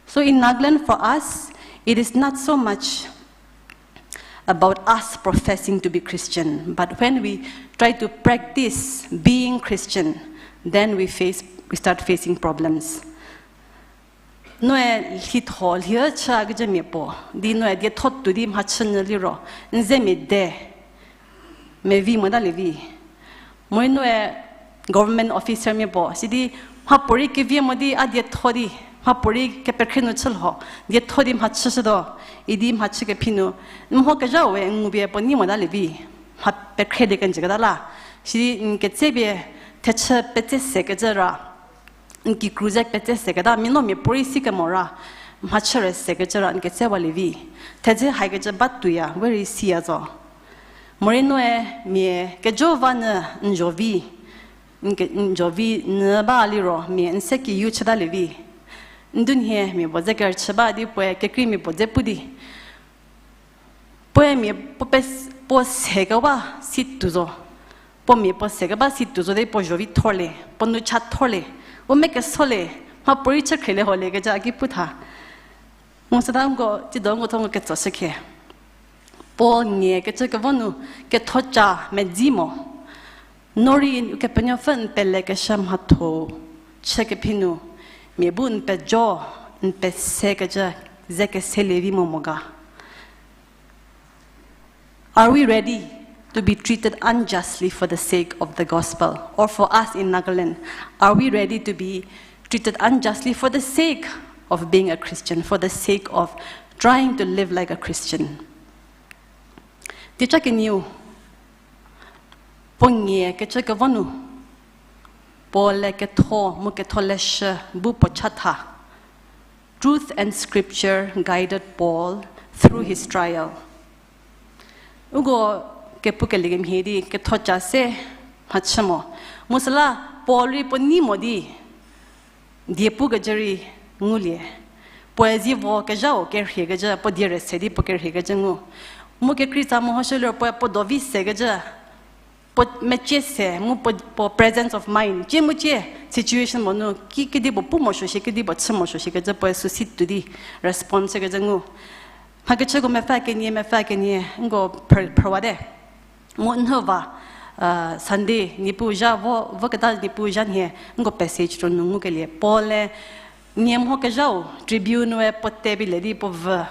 So in Nagaland for us, it is not so much about us professing to be Christian, but when we try to practice being Christian, then we face, we start facing problems. Noe lhitho lhie chü kecü mia puo, di noe dietho tuo di mhachü nyü liro, n zemia de, mevi motalie vi. Morei noe government officer mia puo, sidi mhapuorei kevie mo di a dietho di, mhapuorei kepekhre nu chülho, dietho di mhachüshütuo, idi mhachü kephi nu, n mho kezha we n ngupie puo nei motalie vi, mha pekhre di kenjü keta la, sidi n ketsepie thechü petse se kecü ra, n kikru ze petse se keta, mia no mia puorei si kemo ra, mhachü re se kecü ra n ketsewalie vi. Thedze haikecü ba tuoya, we rei siya zo. Morei noe mia kejo va nyü n zho vi, n ke-, n zho vi nyü ba liro mia n se kiyu chütalie vi. N dunhie mia puo ze kerüchü ba di puoe kekreimia puo dze pu di, puoe mia puo pe-, puo se kewa si tuo zo. Puo mia puo se keba si tuo zo di puo zho vi thorlie, puo nu cha thorlie, u me kesolie, mhapuorei chü khrielie holie kecü a ki pu tha. Mu süta nko, tsiedo nko tho nko ketso shükhie. Paul nie kecü kevo nu kethoca medzi mo. No rei Ukepenuopfü n pelekeshü mhatho chü kephi nu, mia bu n pejo, n pese kecü ze keselie vi mo mo ga. Are we ready to be treated unjustly for the sake of the gospel? Or for us in Nagaland, are we ready to be treated unjustly for the sake of being a Christian, for the sake of trying to live like a Christian? Dieca kenieu, puo nie kecü kevo nu, Paul-e ketho mu ketholeshü bu puo chatha. Truth and scripture guided Paul through his trial. Uko kepukelie kemhie di kethoca se mhachü mo. Mu süla Paul rei puo nei mo di die pukecü rei ngulie. Puoe zie vo kezhau kerhiekecü, puo die rese di puo kerhiekecü ngu. Mu kekreitsa mehoshü liro puoe puo do vi sekecü, puo mecie se, mu puo, puo presence of mind. Cie mu cie situation mo nu, ki, kedipuo pu morosuo shie, kedipuo chü morosuo shie kecü puoe süsi tuo di response kecü ngu. Mhakechüko mepfü kenie, mepfü kenie, nko phr-, phrüwate. Mu nhüva, Sunday, Niepuu zha vo, voketa Niepuu zha nhie, nko passage ro nu ngukelie. Paul-e, nie mho kezhau, tribune-e puo te bilie di puo vü.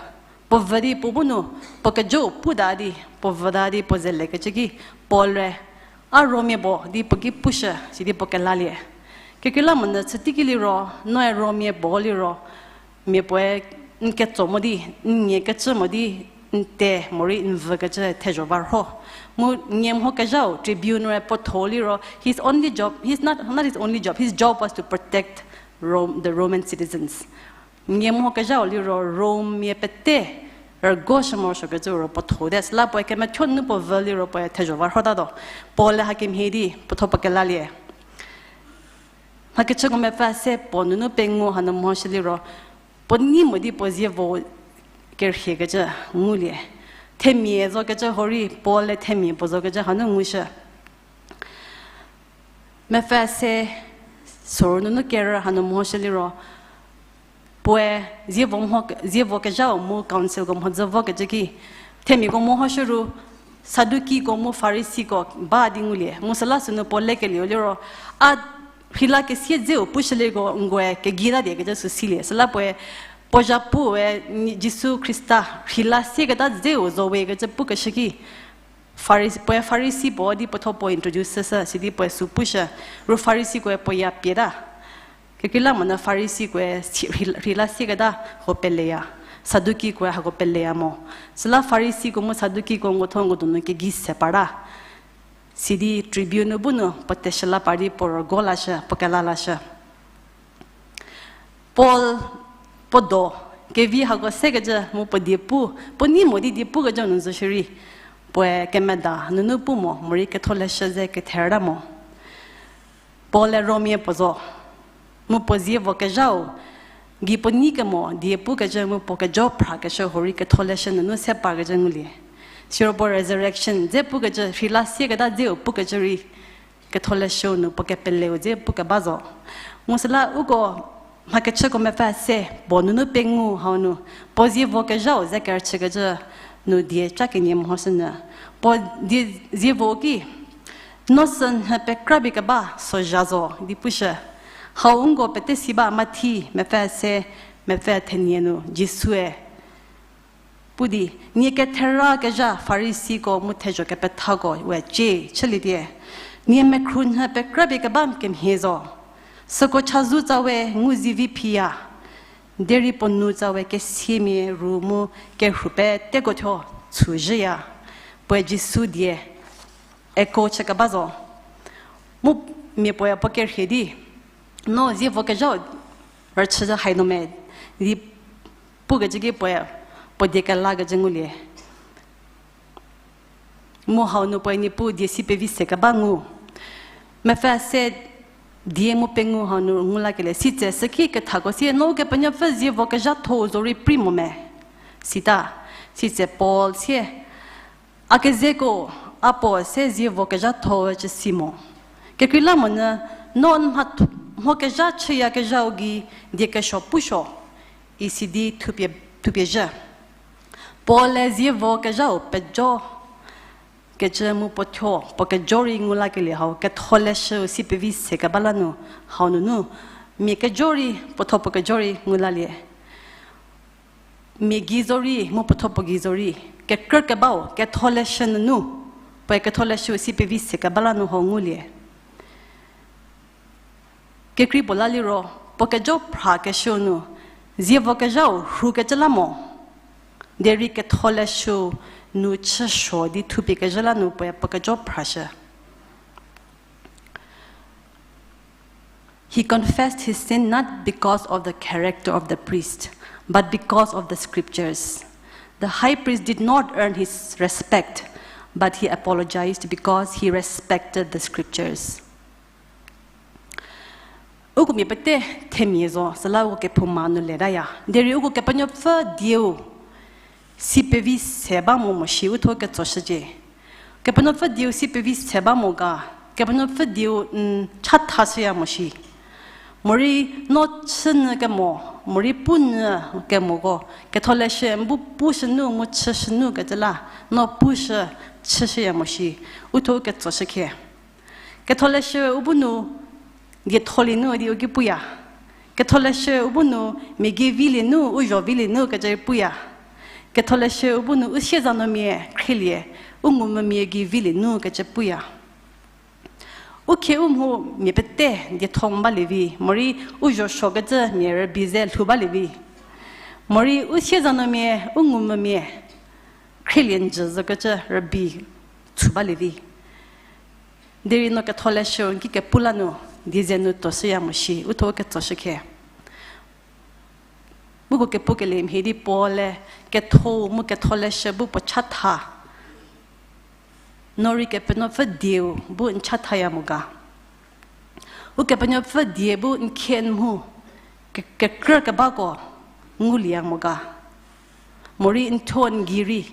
Puo vü di puo bu nu, puo kejo puta di, puo vüta di puo zelekecü ki, Paul-e, a Romia puo di puo ki pushü, sidi puo kelalie. Kekreilamonyü chü teiki liro, noe Romia puo liro, mia puoe n ketso mo di, n nie kecü mo di, n te morei n vükecü thezho va rho. Mu nie mho kezhau tribune-e puo tho liro, his only job, his not, not his only job, his job was to protect Rome, the Roman citizens. Nie mho kezhau liro Romemia pete rügoshü morosuokecü ro puo tho te. Süla puoe kemethuo nunu puo vü liro puoe thezho va rhotatuo. Paul-e hakemhie di puo thuo puo kelalie. Mhakechüko mepfü se puo nunu pengou hanu mhoshü liro, puo nei mo di puo zievo kerhiekecü ngulie. Themia zokecü horei, Paul-e themia puo zokecü hanu ngushü. Mepfü se sorou nunu kerü hanu mhoshü liro, puoe zievo mho, zievo kezhau mu councilko mhodzü vokecü ki, themiako mehoshü ru, Sadukiko mu Farisiko ba di ngulie. Mu süla sünu puo lekelieu liro, a rheila kesie dzeu pushülieko nkoe kegei tadiekecü sü silie. Süla puoe, puo zhapuwe, Jisu Khrista rheila sieketa dzeu zo wekecü pukeshü ki, Faris-, puoe Farisi puo di puo thuo puo introduce shü, sidi puoe sü pushü, ru Farisikoe puo ya pieta. Kekreilamonyü Farisikoe si-, rhei-, rheila sieketa hako peleya, Sadukikoe hako peleya mo. Süla Farisiko mu Sadukiko nko thuo nko donu kegei se parta. Sidi tribune bu nu puo teshüla par di puo rügo lashü, puo kela lashü. Paul puo do kevi hako sekecü mu puo die pu, puo nei mo di die pukecü nu zo shierei, puoe kemeda nunu pu mo, morei ketholeshü ze ketherüta mo. Paul-e Romemia puo zo, mu puo zievo kezhau gei puo nei kemo die pukecü mu puo kejo phrakeshü horei ketholeshü nunu se pakecü ngulie. Siro puo resurrection dze pukecü, rheila sieketa dzeu pukecü rei ketholeshüu nu puo kepeleu dze pukeba zo. Mu süla uko mhakechüko mepfü se puo nunu pengou hau nu, puo zievo kezhau ze kerüchükecü nu die ca kenie mehoshünyü. Puo die zievo ki, no sünhü pekrapie keba sozha zo di pushü. Hau nko pete si ba, Mathi mepfü se, mepfü thenie nu Jisue pu di, nie kethera kezha Farisiko mu thezho kepethako we cie chülietie. Nie mekhru nhü pekrapie keba kemhie zo. Süko chazou tsa we ngu zivi phiya. Derei puo nou tsa we kesiamia ru mu kerhu peteko thuo chü zhüya. Puoe Jisu die echo chükeba zo. Mu mia puoe puo kerhie di, no zievo kezhau rüchü hai no me, di pukecü ki puoe puo die kelakecü ngulie. Mu hau nu puoe Niepuu die si pevi se keba ngu. Mepfü se die mu pengou hau nu ngu lakelie, sitse süki kethako sie, no Ukepenuopfü zievo kezhatho-u zorei prei mo me? Sita, sitse Paul sie, a kezeko, a puo se zievo kezhatho-u cü si mo. Kekreilamonyü, no mha-, mho kezha chüyakezhau gei die kesuo pusuo, isidi thupie, thupie zhü. Paul-e zievo kezhau pejo kecü mu puo thuo puo kejo rei ngu lakelie hau ketholeshüu si pevi se keba la nu, hau nunu mia kejo rei, puo thuo puo kejo rei ngu lalie. Mia gei zorei mu puo thuo puo gei zorei, kekrü kebau ketholeshü nunu, puoe ketholeshüu si pevi se keba la nu hau ngulie. Kekrei puo la liro, puo kejo phrakeshüu nu zievo kezhau rhukecü la mo, derei ketholeshüu nu chüsuo di thupie kezhü la nu puoe puo kejo phrashü. He confessed his sin not because of the character of the priest, but because of the scriptures. The high priest did not earn his respect, but he apologized because he respected the scriptures. Uko mia pete themia zo, süla uko kephouma nu letaya. Derei uko Kepenuopfü dieu si pevi se ba mo mo shi uthuo ketsoshücie. Kepenuopfü dieu si pevi se ba mo ga, Kepenuopfü dieu n chathashüya mo shi. Morei no chünyü kemo, morei punyü kemoko, ketholeshü n bu pushünu mu chüshünu kecü la, no pushü chüshüya mo shi, uthuo ketsoshükhie. Ketholeshü u bu nu dietholie nu di u ki puya. Ketholeshü u bu nu mia gei vilie nu, u zho vilie nu kecü puya. Ketholeshü u bu nu u siezanuomia khrielie, u ngumvümia gei vilie nu kecü puya. U khie u mhu mia pete dietho balie vi, morei u zho suokecü mia rübei ze lhou balie vi. Morei u siezanuomia, u ngumvümia khrielie njü zokecü rübei chü balie vi. Derei no ketholeshü n ki kepu la nu, die ze nu tuoshüya mo shi, uthuo ketsoshü khe. Uko kepukelie mhie di Paul-e ketho mu ketholeshü bu puo chatha. No rei Kepenuopfü dieu bu n chathaya mo ga. Ukepenuopfü die bu n khie n mhu ke-, kekrü kebako ngulieya mo ga. Morei n thuo n gei rei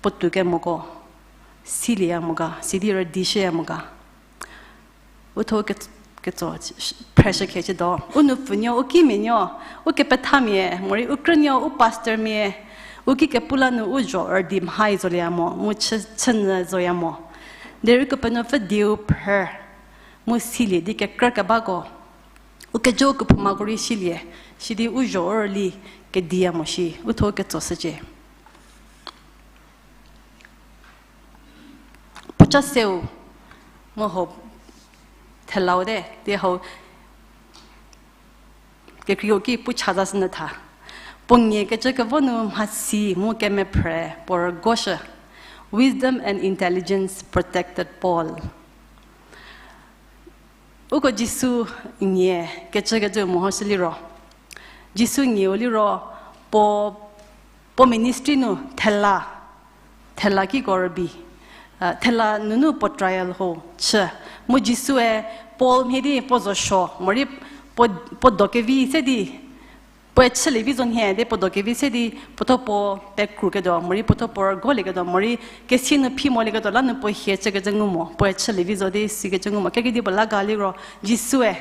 puotou kemoko silieya mo ga, sidi rüdishüya mo ga. Uthuo ke-, ketso, pressure khe chütuo. U nupfunuo, u kimianuo, u kepethamia, morei u krünuo, u pastormia, u ki kepu la nu u zho rüdi mhai zolieya mo, mu chü, chünyü zoya mo. Derei Kepenuopfü dieu phrü, mu silie di kekrü kebako. U kejo kephoumako rei silie, sidi u zho rüli kediya mo shi, uthuo ketsoshücie. Puoca seu, mu hau thelau te, di hau kekreiko ki pu cha za sünyü tha. Puo nie kecü kevo nu mhasi mu kemephrü puo rüguoshü. Wisdom and intelligence protected Paul. Uko Jisu nie kecü kecü mehoshü liro, Jisu nieu liro, puo, puo ministry nu thela, thela kiko rübei, thela nunu puo trial ho chü. Mu Jisue Paul mhie di puo zo suo, morei puo, puo do kevi se di, puoe chülie vi zo nhie di puo do kevi se di, puothuo puo pekruketuo, morei puothuo puo rüguolieketuo, morei kesie nu phi molieketuo la nu puo hie chükecü ngu mo, puoe chülie vi zo di sikecü ngu mo, kekreidipuo la ga liro, Jisue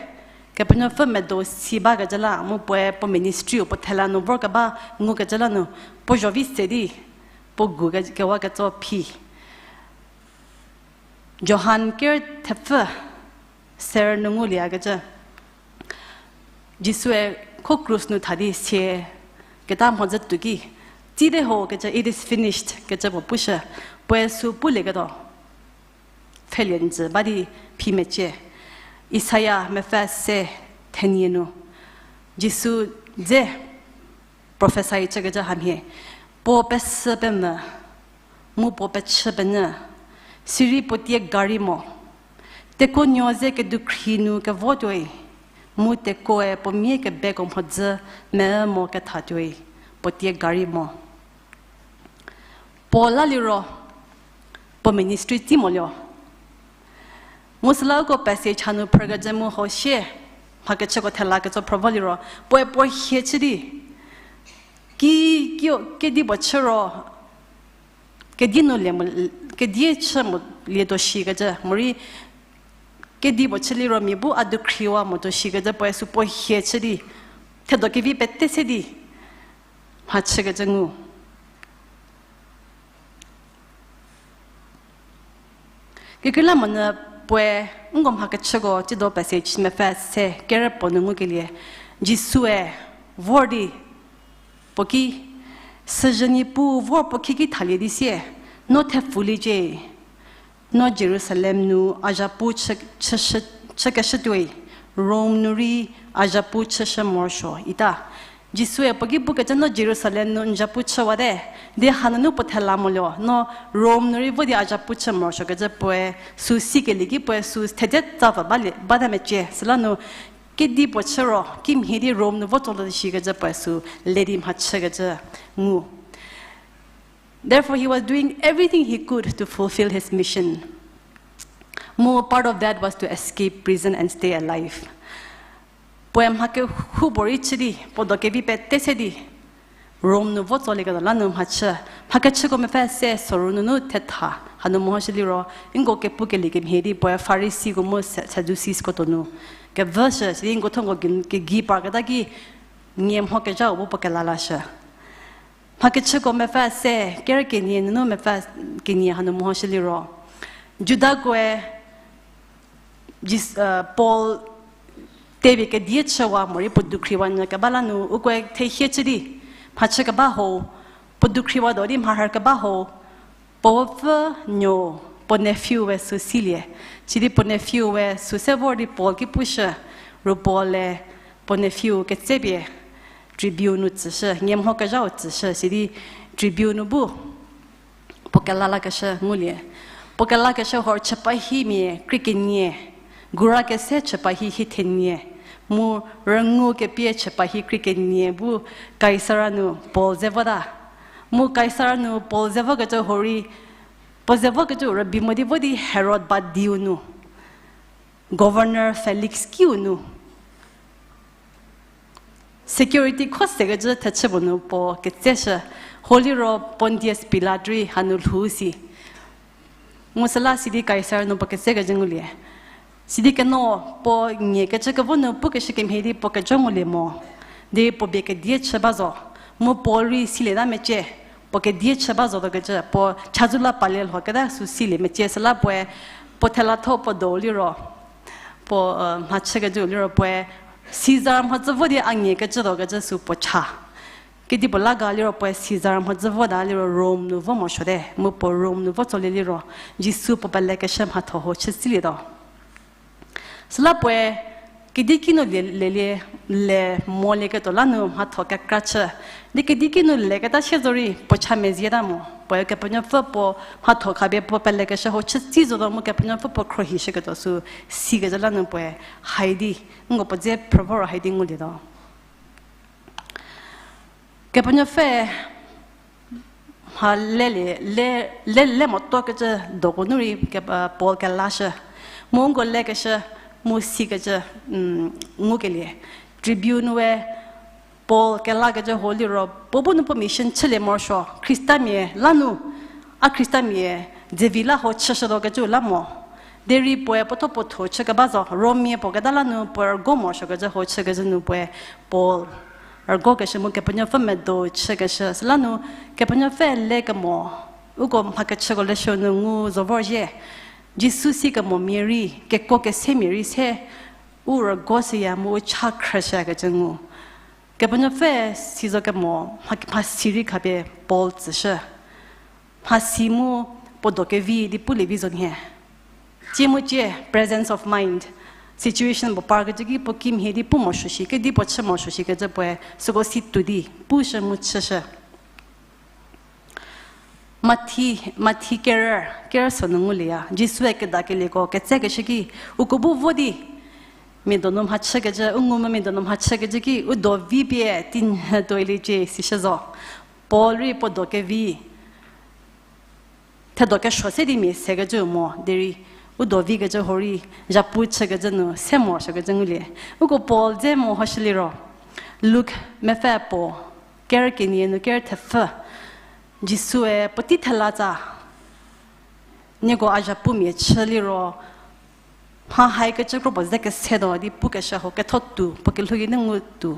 Kepenuopfü medo si bakecü la, mu puoe puo ministry-u puo thela nu vorkeba ngukecü la nu, puo zho vi se di, puo gu ke-, kewa ketso phi. Johan ker thepfü ser nu ngulieyakecü. Jisue kho krus nu tha di sie keta mhodzü tuo ki, tsite ho kecü, it is finished kecü puo pushü, puoe sü pulieketuo pfhelie njü ba di phi mecie. Isaia mepfü se thenie nu, Jisu dze prophesy chükecü hamhie, puo pesü pemvü, mu puo pechü penyü, sirei puo tie gari mo. Tekuonuo ze kedukhri nu kevotuoi, mu tekuoe puo mia kebeko mhodzü me mo kethatuoi, puo tie gari mo. Puo la liro, puo ministry tsi molio. Mu süla uko passage hanu phrükecü mu ho sie, mhakechüko thela ketso phrü vo liro, puoe puo hie chü di, ki, ki, kedipuo chü ro, kedi nu lie mo, kedi chü mo lietuo shikecü, morei kedipuo chü liro mia bu a dukhriwa motuo shikecü puoe sü puo hie chü di, thedo kevi pete se di mhachükecü ngu. Kekreilamonyü puoe, nko mhakechüko tsiedo passage mepfü se kerü puo nu ngukelie, Jisue vor di puo ki, süzhü niepu vor puo khieki thalie di sie, no thepfuliecie, no Jerusalem nu a zhapu chü, chü, chükeshütuoi, Rom nu rei a zhapu chüshü morosuo ita. Jisue puo ki pukecü no Jerusalem nu n zhapu chüwate, di hanunu puo thela molio, no Rom nu rei vo di a zhapu chü morosuokecü puoe, sü sikelie ki puoe sü thedze tsapfü bale, bata mecie, süla nu kedipuo chü ro, kimhie di Rom nu vo tso lo shikecü puoe sü le di mhachükecü ngu. Therefore, he was doing everything he could to fulfill his mission. Mu part of that was to escape prison and stay alive. Puoe mha kehoupuorei chü di, puo do kevi pete se di, Rom nu vo tsolieketuo la nu mhachü, mhakechüko mepfü se soru nunu thetha, hanu mehoshü liro, nko kepukelie kemhie di puoe Farisiko mu Sa-, Sadduceesko donu kevüshü, sidi nko thuo nko ke-, kegei parketa ki, nie mho kezhau bu puo kelalashü. Mhakechüko mepfü se, kerü kenie nunu mepfü kenie hanu mehoshü liro, Judakoe Jis-, Paul tepie kedie chüwa morei puo dukhriwa nyü keba la nu ukoe thehie chü di, mhachü keba ho, puo dukhriwa do di mharhü keba ho, puo pfü nuo, puo nephew we sü silie. Sidi puo nephew we sü se vor di Paul ki pushü, ru Paul-e puo nephew ketsepie tribune nu tsüshü, nie mho kezhau tsüshü, sidi tribune nu bu Puo kela lakeshü ngulie. Puo kelakeshü hor chüpahimia krie kenie, gura kese chüpahi hie thenie, mu rüngou kepie chüpahi krie kenie bu Kaisara nu Paul ze vota. Mu Kaisara nu Paul ze vokecü hurei, puo ze vokecü rübei mo di vo di Herod ba diu nu, Governor Felix kiu nu, security kho sekecü thechü puo nu puo ketseshü, ho liro Pontius Pilat rei hanu lhou si. Mu süla sidi Kaisar nu puo ketsekecü ngulie. Sidi keno puo nie kecü kevo nu pukeshü kemhie di puo kejo ngulie mo. Di puo bie kedie chü ba zo. Mu Paul rei silieta mecie. Puo kedie chü ba zotuokecü, puo chazou la palie lhoketa sü silie mecie süla puoe, puo thelatho puo do liro, puo, mhachükecü liro puoe, Caesar mhodzü vo di a nie kecütuokecü sü puo cha. Kedipuo la ga liro puoe Caesar mhodzü vota liro Rome nu vo morosuote, mu puo Rome nu vo tsolie liro, Jisu puo pelekeshü mhatho ho chü silietuo. Süla puoe, kedi kinu le, lelie, le molieketuo la nu mhatho kekra chü. Di kedi kinu leketa sie zorei puo cha mezieta mo. Puoe Kepenuopfü puo mhatho khapie puo pelekeshü ho chü tsi zotuo mu Kepenuopfü puo khruohishüketuo sü sikecü la nu puoe haidi, nko puo dze phrü voro haidi ngulietuo. Kepenuopfü mha le, le, le, le motuokecü doko nu rei ke, Paul kelashü. Mu nko lekeshü, mu sikecü, ngukelie. Tribune nue, Paul kelakecü ho liro, puo bu nu puo mission chülie morosuo, Khristamia la nu, a Khristamia, dzevi la ho chüshütuokecü la mo. Derei puoe puotho puotho chükeba zo, Rommia puo keta la nu puoe rügo morosuokecü ho chükecü nu puoe Paul rügokeshü mu Kepenuopfü medo chükeshü. Süla nu Kepenuopfü lekemo, uko mha kechüko leshü nu ngu zo vorzhie. Jisu sikemo mia rei, kekuo kesemia rei se, u rügo shüya mu u cha khrüshükecü ngu. Kepenuopfü si zo kemo, mha, mhasi rei khapie Paul tsüshü. Mhasi mu puo do kevi di pulie vi zo nhie. Tie mu tie, presence of mind. Situation puo parkecü ki puo kimhie di pu morosuo shi, kedipuo chü morosuo shikecü puoe, süko si tuo di, pushü mu chüshü. Mathi, Mathi kerü, kerü so nu ngulieya. Jisue kedakelieko ketsekeshü ki, uko bu vo di, mia donu mhachükecü, u ngu mu mia donu mhachükecü ki, u do vi pie, tinhü tuoiliecie sishü zo. Paul rei puo do kevi, thedo kesuo se di mia sekecü mo, derei, u do vikecü ho rei, zhapu chükecü nu, se morosuokecü ngulie. Uko Paul dze mehoshü liro. Luk mepfü puo, kerü kenie nu kerü thepfü. Jisue puotei thela tsa. Nieko a zhapumia chü liro. Mha haikecü kro puo ze kesetuo di pukeshü ho ketho tuo, puo kelhou geinu ngu tuo.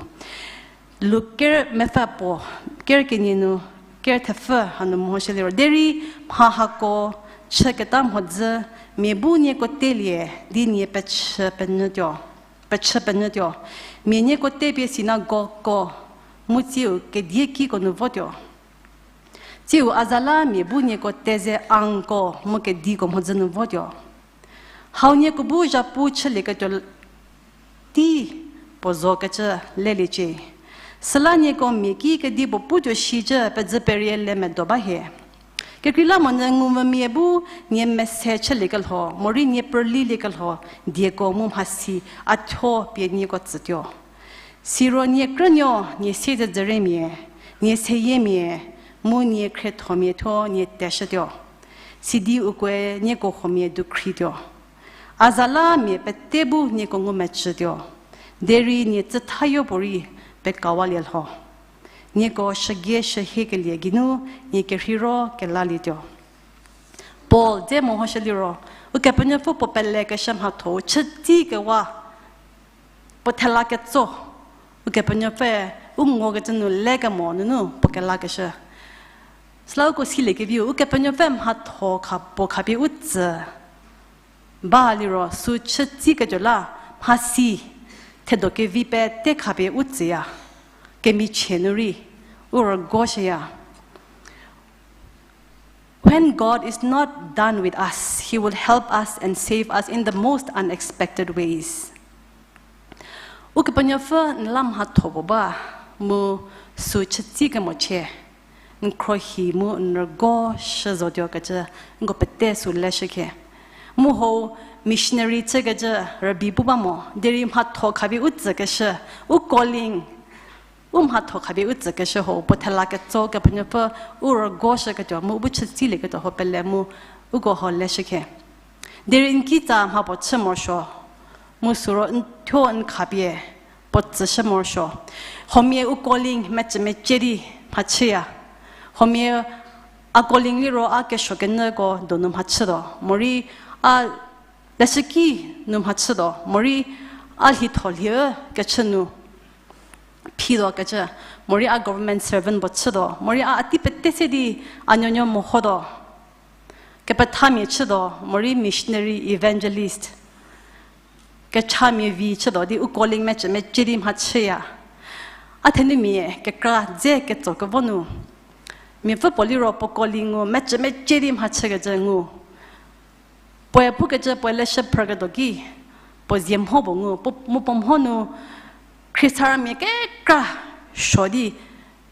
Luk kerü mepfü puo, kerü kenie nu, kerü thepfü hanu mehoshü liro. Derei mha hako chüketa mhodzü, mia bu nieko telie, di nie pechü penyütuo, pechü penyütuo. Mia nieko tepie sinagogko, mu tsiu kediekiko nu votuo. Tsiu a za la mia bu nieko teze angko mu kediko mhodzü nu votuo. Hau nieko bu zhapu chülieketuo tei puo zokecü leliecie. Süla nieko mia ki kedipuo putuo shicü pedzü perie le medo ba hie. Kekreilamonyü ngumvümia bu nie mese chüliekelho, morei nie prüliliekelho, dieko mu mhasi a thuo pie nieko tsütuo. Siro nie krünuo, nie siezedzüriemia, nie seyiemia, mu nie khriethomia thuo nie teshütuo. Sidi ukoe nieko huomia dukhrituo. A za la mia pete bu nieko ngumecütuo. Derei nie tsüthayo puorei pekawalie lho. Nieko shügie shühiekelie geinu nie kerheiro kelalietuo. Paul dze mehoshü liro, Ukepenuopfü puo pelekeshü mhatho-u chütsi kewa, puo thela ketso, Ukepenuopfü u ngokecü nu lekemo nunu puo kelakeshü. Süla uko siliekeviu, Ukepenuopfü mhatho kha puo khapie u tsü ba liro sü chütsiketuo la, mhasi, thedo kevi pete khapie u tsüya, kemichie nu rei, u rügoshüya. When God is not done with us, He will help us and save us in the most unexpected ways. Ukepenuopfü n la mhatho puo ba, mu sü chütsi kemochie. n khruohi mu n rügo shü zotuo kecü, nko pete sü leshükhe. Mu hau missionary chükecü rübei pu ba mo, derei mhatho khapie u tsükeshü, u calling, u mhatho khapie u tsükeshü hau puo thela ketso Kepenuopfü u rügo shüketuo mu u bu chü silieketuo hau pele mu uko hau leshükhe. Derei n kitsa mha puo chü morosuo, mu süro n thuo n khapie puo tsüshü morosuo. Huomia u calling mecü mecie di mhachüya. Huomia a calling liro a kesuo kenyüko donu mhachütuo, morei a leshüki nu mhachütuo, morei a lhitho lhie kechü nu phituo kecü, morei a government servant puo chütuo, morei a a tei pete se di a nuonuo mehotuo. Kepethamia chütuo, morei missionary, evangelist. Kechamia vi chütuo di u calling mecü mecie di mhachüya. A thenumia kekra dze ketso kevo nu, miapfü puo liro puo calling-u mecü mecie di mhachükecü ngu. Puoe pukecü puoe leshü phrüketuo ki, puo zie mho puo ngu, puo, mu puo mho nu, Khrista ramia kekra suo di,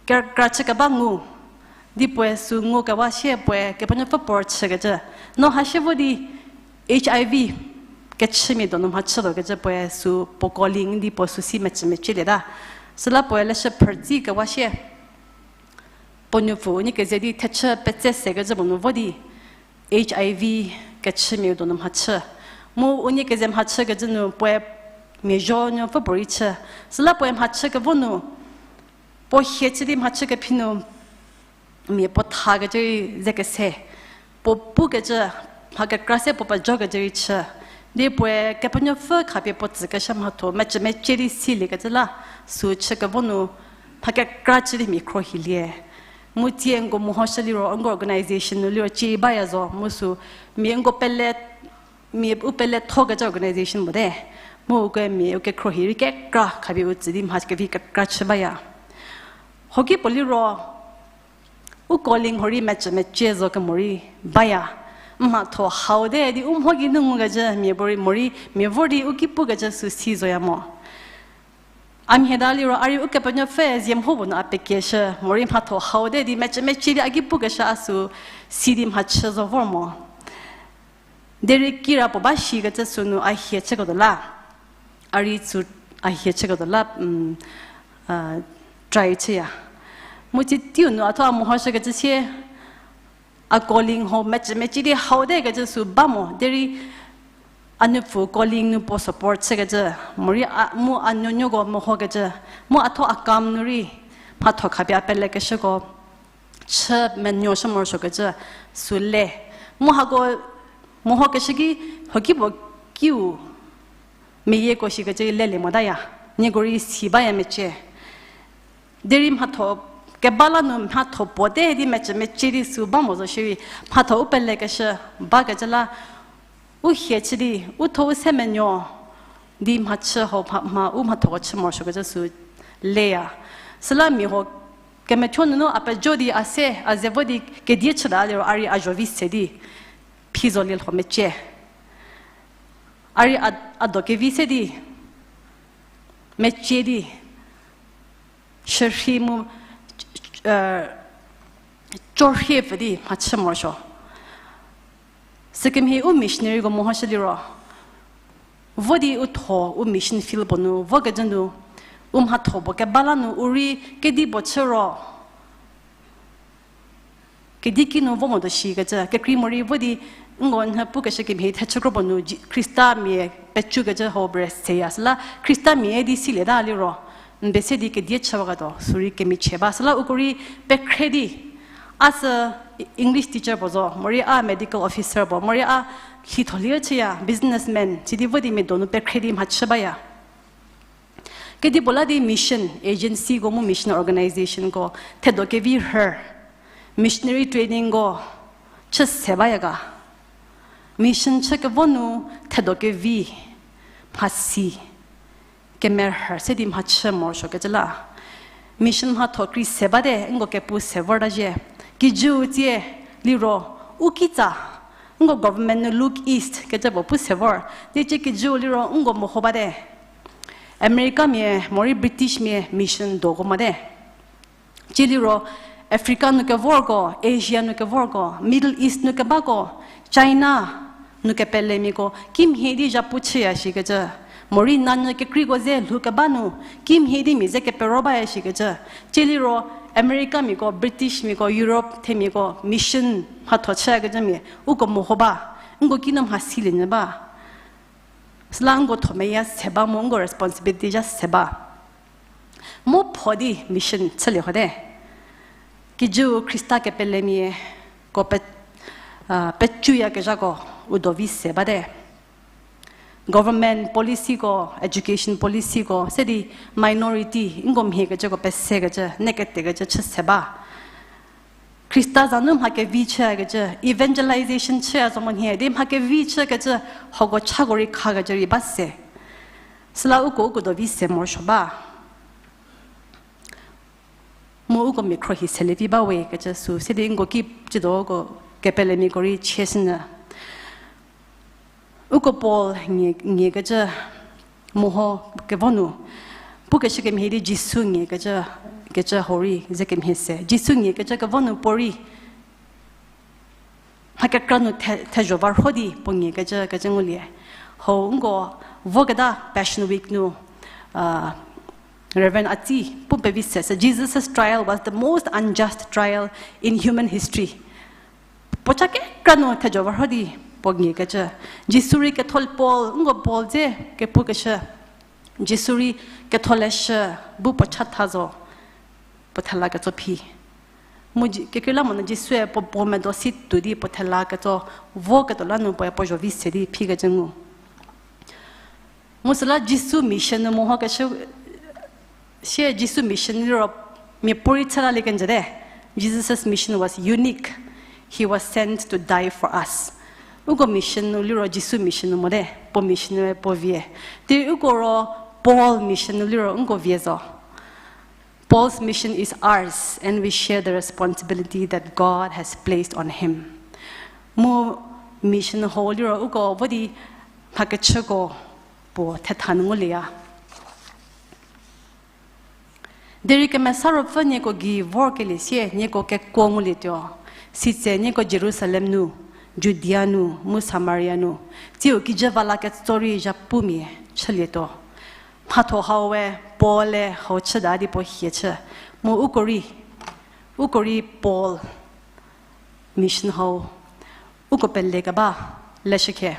kekra chükeba ngu, di puoe sü ngukewa sie puoe Kepenuopfü puo rüchükecü, no ha sie vo di H I V kechümia donu mhachütuo kecü puoe sü puo calling di puo sü si mecü mecielieta. Süla puoe leshü phrütsükewa sie puo nupfu unie keze di thechü petse sekecü puo nu vo di H I V kechümiau donu mhachü. Mu unie keze mhachükecü nu puoe mia zuonuopfü puo rei chü. Süla puoe mhachü kevo nu, puo hie chü di mhachü kephi nu, mia puo thakecü rei ze kese. Puo pukecü, mha kekra se puo pejokecü rei chü. Di puoe Kepenuopfü khapie puo tsükeshü mhatho mecü mecie di siliekecü la, sü chü kevo nu, mha kekra chü di mia khruohilie. Mu tsie nko mehoshü liro, nko organization nu liro cie baya zo, mu sü, mia nko pele, mia u pele thokecü organization mote. Mu uko mia u kekhruohi rei kekra khapie u tsü di mha kevi kekra chü baya. Hoki puo liro, u calling hurei mecü mecie zo kemo rei baya. Mhatho haute di u mho geinu ngukecü mia puorei morei mia vor di u ki pukecü sü si zoya mo. A mhie ta liro a rei Ukepenuopfü zie mho puo nu a pekieshü, morei mhatho haute di mecü mecie di a ki pukeshü a sü si di mhachü zo vor mo. Derei kira puo ba shikecü sünu a hie chüketuo la. A rei sü a hie chüketuo la, try chüya. Mu tsie teiu nu a thuo a mehoshükecü sie, a calling hau mecü mecie di haute kecü sü ba mo, derei a nupfu calling nu puo support chükecü, morei a, mu a nuonuoko mehokecü, mu a thuo a kam nu rei mhatho khapie a pelekeshüko chü menuoshü morosuokecü sü le. Mu hako mehokeshü ki, hoki puo kiu meyieko shikecü lelie motaya, nieko rei si baya mecie. Derei mhatho keba la nu mhatho puote di mecü mecie di sü ba mo zo shierei, mhatho u pelekeshü bakecü la, u hie chü di, u thuo u se menuo di mhachü hau mha, mha u mhathoko chü morosuokecü sü leya. Süla mia huo kemethuo nunu a pejo di a se, a ze vo di kedie chüta liro a rei a zuo vi se di, phi zo lielho mecie. A rei a, a do kevi se di, mecie di, shürhei mu, eh, chorhie pfü di mhachü morosuo. Sükemhie u missionaryko mehoshü liro, vo di u thuo u mission field puo nu vokecü nu, u mhatho puo keba la nu u rei kedipuo chü ro kedi kinu vo motuo shikecü, kekrei morei vo di, nko nhü pukeshü kemhie thechü kro puo nu Ji-, Khristamia pecükecü hau bre seya süla, Khristamia di silieta liro, n be se di kedie chüwaketuo, sürei kemichie ba. Süla uko rei pekhre di, a sü English teacher puo zo, morei a medical officer puo, morei a lhitholie chüya, businessman, sidi vo di mia donu pekhre di mhachü baya. Kedipuo la di mission agencyko mu mission organizationko thedo kevi rhü, missionary trainingko chü se baya ga. Mission chü kevo nu thedo kevi mhasi kemerhü se di mhachü morosuokecü la. Mission mhatho krei se bate, nko kepu se vorta zhie. Kijüu tsie liro, u kitsa, nko government nu look east kecü puo pu se vor. Di cie kijüu liro nko meho bate, Americamia morei Britishmia mission doko mote. Cie liro Africa nu kevorko, Asia nu kevorko, Middle East nu kebako, China nu kepelemiako kimhie di zhapu chüya shikecü, morei nanyü kekreiko ze lhou keba nu kimhie di mia ze kepero baya shikecü. Tsie liro Americamiako, Britishmiako, Europe themiako mission mhatho chüyakecümia uko meho ba, nko kinu mhasilie nyü ba. Süla nko thomeya se ba mu nko responsibility zha se ba. Mu pho di mission chülie hote. Kijüu Khrista kepelemiako pe, a, pecuyakezhako u do vi se bate. Government policyko, education policyko se di minority nko mhiekecüko pesekecü, neketekecü chü se ba. Khrista za nu mha kevi chüyakecü, evangelization chüya zo monhie di mha kevi chükecü, hako chako rei khakecü rei ba se. Süla uko uko do vi se morosuo ba. Mu uko mia khro hi selie vi ba we kecü sü, se di nko ki tsiedo uko kepelemiako rei chie sünyü. Uko Paul ngie, ngiekecü meho kevo nu, pukeshü kemhie di Jisu ngiekecü, kecü hau rei ze kemhie se. Jisu ngiekecü kevo nu puorei mha kekra nu the, thezho va rho di puo ngiekecü, kecü ngulie. Hau nko voketa Passion Week nu, a, Reverend Atsi pu pevi se sü, Jesus' trial was the most unjust trial in human history. Puo cha kekra nu thezho va rho di puo ngiekecü. Jisu rei ketho, Paul, nko Paul dze kepukeshü. Jisu rei ketholeshü bu puo chatha zo, puo thela ketso phi. Mu Ji-, kekreilamonyü Jisue puo, puo medo si tuo di puo thela ketso voketuo la nu puoe puo zho vi se di phikecü ngu. Mu süla Jisu mission nu mehokeshü, sie Jisu mission liro mia puorei chü lalie kenjü te. Jesus' mission was unique. He was sent to die for us. Uko mission nu liro Jisu mission nu mote, puo mission nu puo vie. Derei uko ro Paul mission nu liro nko vie zo. Paul's mission is ours, and we share the responsibility that God has placed on him. Mu mission hau liro uko vo di mhakechüko puo thetha nu ngulieya. Derei Kemesa Ruopfü nieko gei vorkelie sie nieko kekuo ngulietuo. Sitse nieko Jerusalem nu, Judia nu, mu Samaria nu, tsiu kijü va la ketso rei zhapumia chülietuo. Mhatho hau we Paul-e hau chüta di puo hie chü. Mu uko rei, uko rei Paul mission hau uko pele keba leshükhe.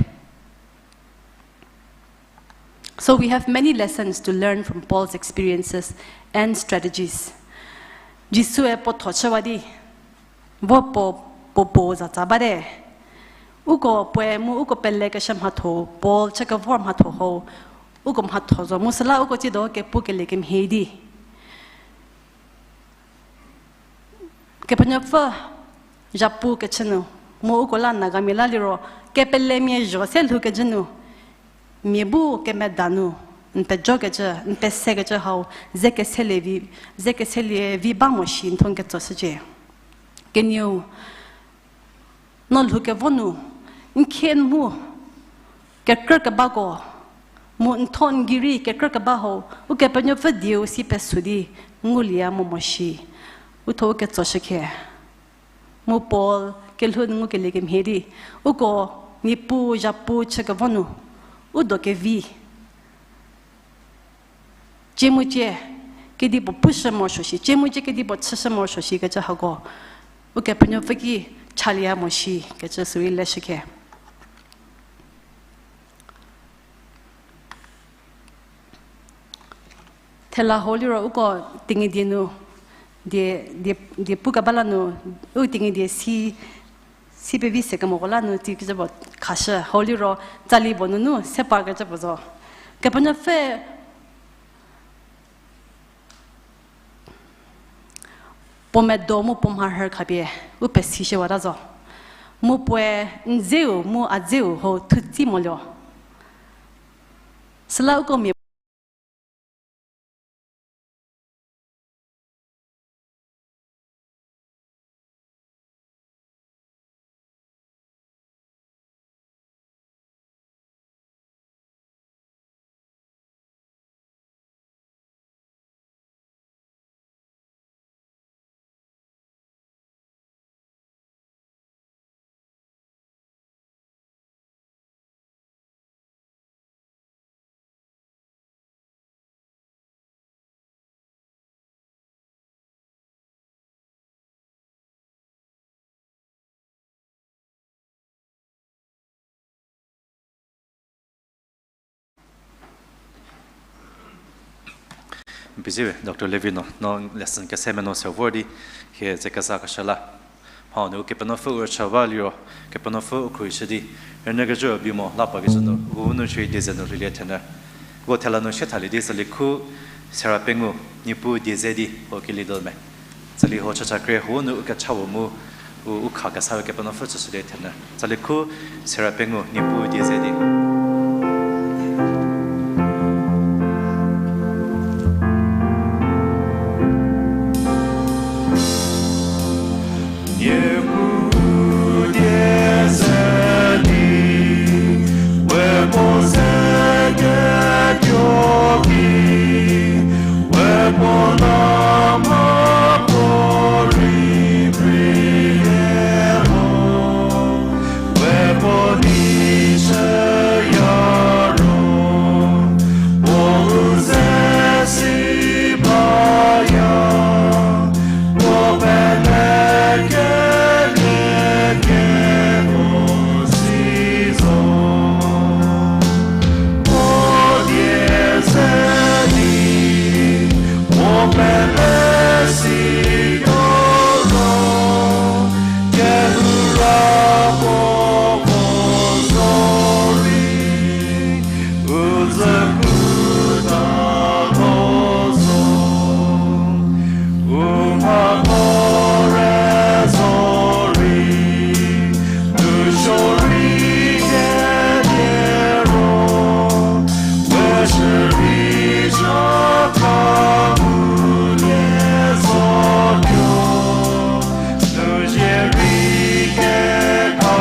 So we have many lessons to learn from Paul's experiences and strategies. Jisue puo tho chüwa di, vo puo, puo puo zatsa bate. Uko puoe mu uko pelekeshü mhatho, Paul chü kevor mhatho hau, uko mhatho zo mu süla uko tsiedo kepukelie kemhie di Kepenuopfü zhapu kechü nu, mu uko la Nagamia la liro, kepelemia zho se lhou kecü nu, mia bu kemeda nu, n pejokecü, n pesekecü hau, ze keselie vi, ze keselie vi ba mo shi n thuo n ketso shücie. Kenieu, no lhou kevo nu, n khie n mu, kekrü kebako, mu n thuo n gei rei kekrü keba hau, Ukepenuopfü dieu si peso di, ngulieya mo mo shi, u thuo u ketso shükhe. Mu Paul kelhou nu ngukelie kemhie di, uko Niepuu zhapu chü kevo nu, u do kevi. Cie mu cie kedipuo pushü morosuo shi, cie mu cie kedipuo chüshü morosuo shi kecü hako, Ukepenuopfü ki chalieya mo shi kecü sürei leshükhe. Thela hau liro uko Tenyidie nu, die, die, die pu keba la nu, u Tenyidie si, si pevi se kemoko la nu tei kecü puo khashü, hau liro tsali puo nunu se par kecü puo zo. Kepenuopfü puo medo mu puo mharhü khapie u pesishüwata zo. Mu puoe n dzeu mu a dzeu hau thutsi moluo. Süla uko mia N pezie we, Doctor Levi no, no lesson kese meno se vor di, hie ze kezakeshü la. Mhau nu Ukepenuopfü u rüchü ba liro, Kepenuopfü u khruohi shü di, rünyü kejü bimo la pa kecü nu, u nu chü die ze nu lhoulie thenyü. Vo thela nu sie thalie di tsali khu, sera pengou, Niepuu die ze di, ho kelie do me. Tsali ho chachakre ho nu u kecha vo mu, u, u kha kesa Ukepenuopfü tsüshülie thenyü. Tsali khu, sera pengou, Niepuu die ze di. Niepuu die ze di, we puo ze ketuo ki, we puo la mha puo rei brie ho, we puo di chüya ro, puo u ze si baya, puo pele kelie ketuo si zo. Puo die ze di, puo pele si tuo ro, kehou ra puo puo zorei, u dzü kuta mo zo. U mha puo re zorei, nu sorei kelie ro, we shürei zha ka mu lie zotuo, nu zie rei kekha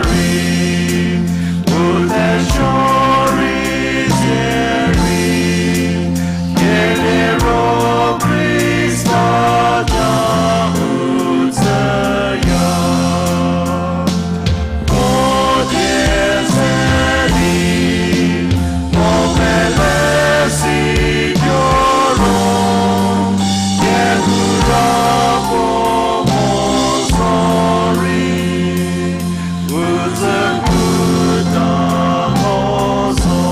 rei, u thesuo rei zie rei, kelie ro Khrista ja u tsüya. Puo die ze di, puo pele si tuo ro, kehou ra puo puo zorei, u dzü kuta mo zo.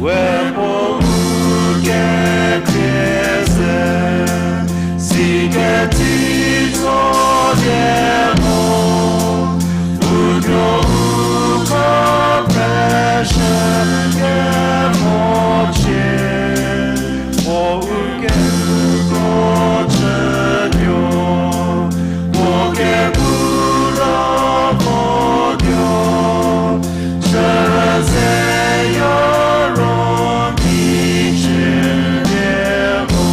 We puo u kethie ze, si keti tsolie mo, u nuo u khapeshü kemo cie, puo u keuko chütuo, puo kepu ra votuo, chü zeya ro ki chülie mo.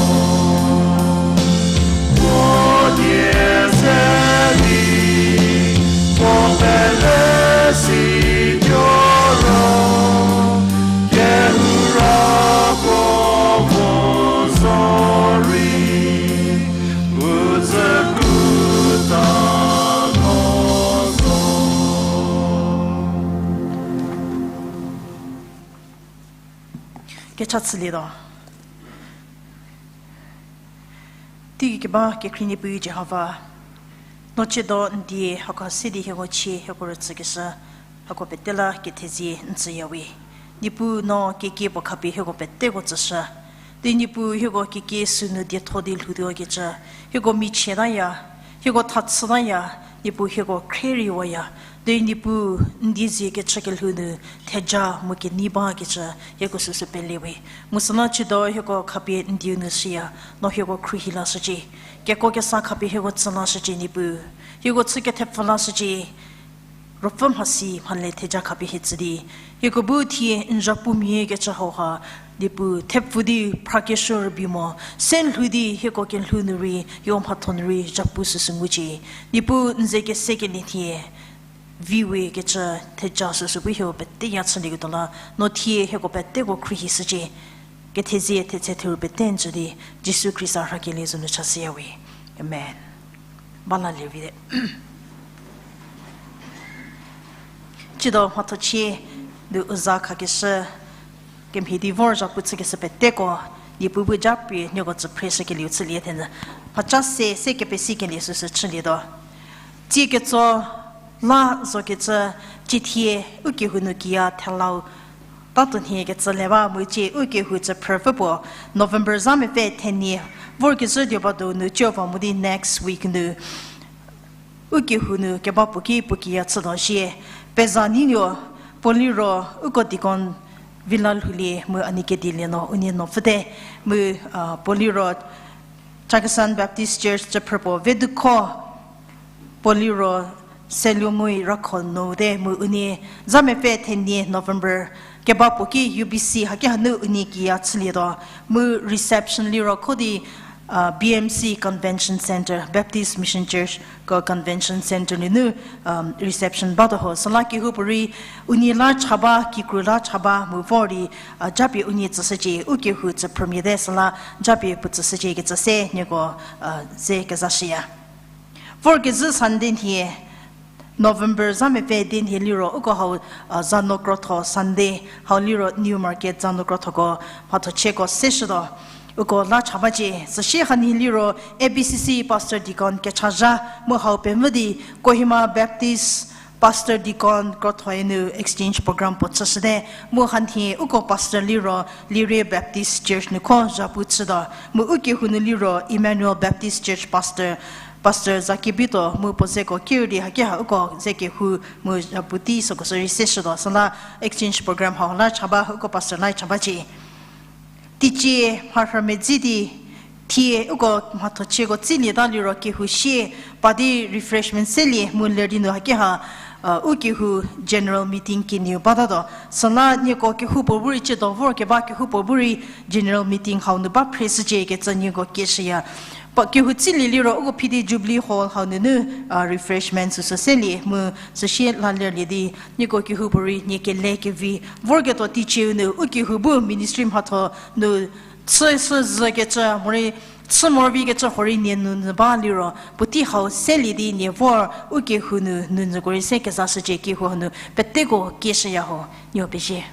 Puo die ze di, puo pele si tuo ro, kehou ra puo puo zorei, u dzü kuta mo zo. Kecha chülietuo. Teigei keba kekhrie Niepuu Jihova, no tsiedo n die hako se di hieko chie hieko rütsükeshü, hako pete la kethezie n tsüyawe. Niepuu no kekie puo khapie hieko peteko tsüshü. Di Niepuu hieko kekie sünu dietho di lhoutuokecü, hieko michietaya, hieko thachütaya, Niepuu hieko khriewaya. Di Niepuu n die zie kechü kelhou nu theja mu kenei bakecü hieko süsü pelewe. Mu süla tsiedo hieko khapie n dieu nu shüya, no hieko khruohi lashücie. Keko kesa khapie hieko tsü lashücie Niepuu. Hieko chü kethepfü lashücie. Ruopfü mhasi mhale theja khapie hie tsü di, hieko bu thie n zhapumia kecü hauha, Niepuu thepfü di phrakeshü rübei mo, se lhou di hieko kelhou nu rei, hieko mhatho nu rei zhapu süsü ngucie. Niepuu n ze kesekelie thie, viwe kecü theja süsü bu hieko peteya chülieketuo la, no thie hieko peteko khruohi shücie. Kethezie thetse theru pete n tsü di, Jisu Khrista rhakelie zo nu chashüyawe. Amen. Ba lalie vite. Tsiedo mhathochie nu u za khakeshü, kemhie di vor zhapu chükeshü peteko, Niepuu bu japie nieko tsü phreshükelieu chülie thenyü. Mhaca se, se kepesikelie süsü chülietuo. Tsie ketso la zokecü, ciethie u kehou nu kiya thelau Tatuonhie kecü le ba mu cie u kehou tsüphrüpfü puo November za mepfü thenie vorkezhü dioba donu cio va mu di next week nu u kehou nu keba puo ki puo kiya chütuo shie. Peza ninuo puo liro uko deacon villa lhoulie mu a nie kedilie no unie no pfüte mu, puo liro Chakhesang Baptist Church tsüphrü puo Vedukho, puo liro Seluongui Rakho Note mu unie za mepfü thenie November keba puo ki U B C haki hanu unie kiya chülietuo mu reception liro kho di B M C Convention Centre, Baptist Mission Church ko Convention Centre nunu reception batuo ho. Süla kehoupuorei unie la cha ba, kikru la cha ba mu vor di japie unie tsüshücie, u kehou tsüphrümia te süla japie puo tsüshücie kecü se nieko ze kezashüya. Vorkezhü Sunday nhie, November za mepfü di nhie liro uko hau Zanu krotho Sunday hau liro New Market Zanu krothoko mhathochieko seshütuo. Uko la cha bacie, süsie hanhie liro A B C C Pastor Deacon kechazha mu hau pemvü di Kohima Baptist Pastor Deacon krothoe nu exchange program puo chüshüte, mu hanhie uko pastor liro Lirie Baptist Church nu kho zhapu chütuo, mu u kehou nu liro Emmanuel Baptist Church pastor, Pastor Zakibito mu puo zeko kiu di haki ha uko ze kehou mu zhapu tei süko sürei seshütuo. Süla exchange program hau la cha ba, uko pastor la cha bacie. Teicie mharhü medzi di thie uko mhathochieko tsilieta liro kehou sie pa di refreshment selie mu ler di nu haki ha u kehou general meeting kenieu batatuo. Süla nieko kehoupuo bu rei chüdo vor keba kehoupuo bu rei general meeting hau nu ba phre shücie kecü nieko kieshüya. Kehou tsilie liro uko phidi Jubilee Hall hau nunu refreshment süsü selie mu süsie la lerlie di nieko kehoupuorei nie kele kevi vorketuo teicieu nu u kehou bu ministry mhatho nu chüshü zhükecü morei chü morovi kecü horei nie nounyü ba liro puotei hau selie di nie vor u kehou nu nounyüko rei se kezashücie. Kehou hanu peteko kieshüya ho, nieko pezie.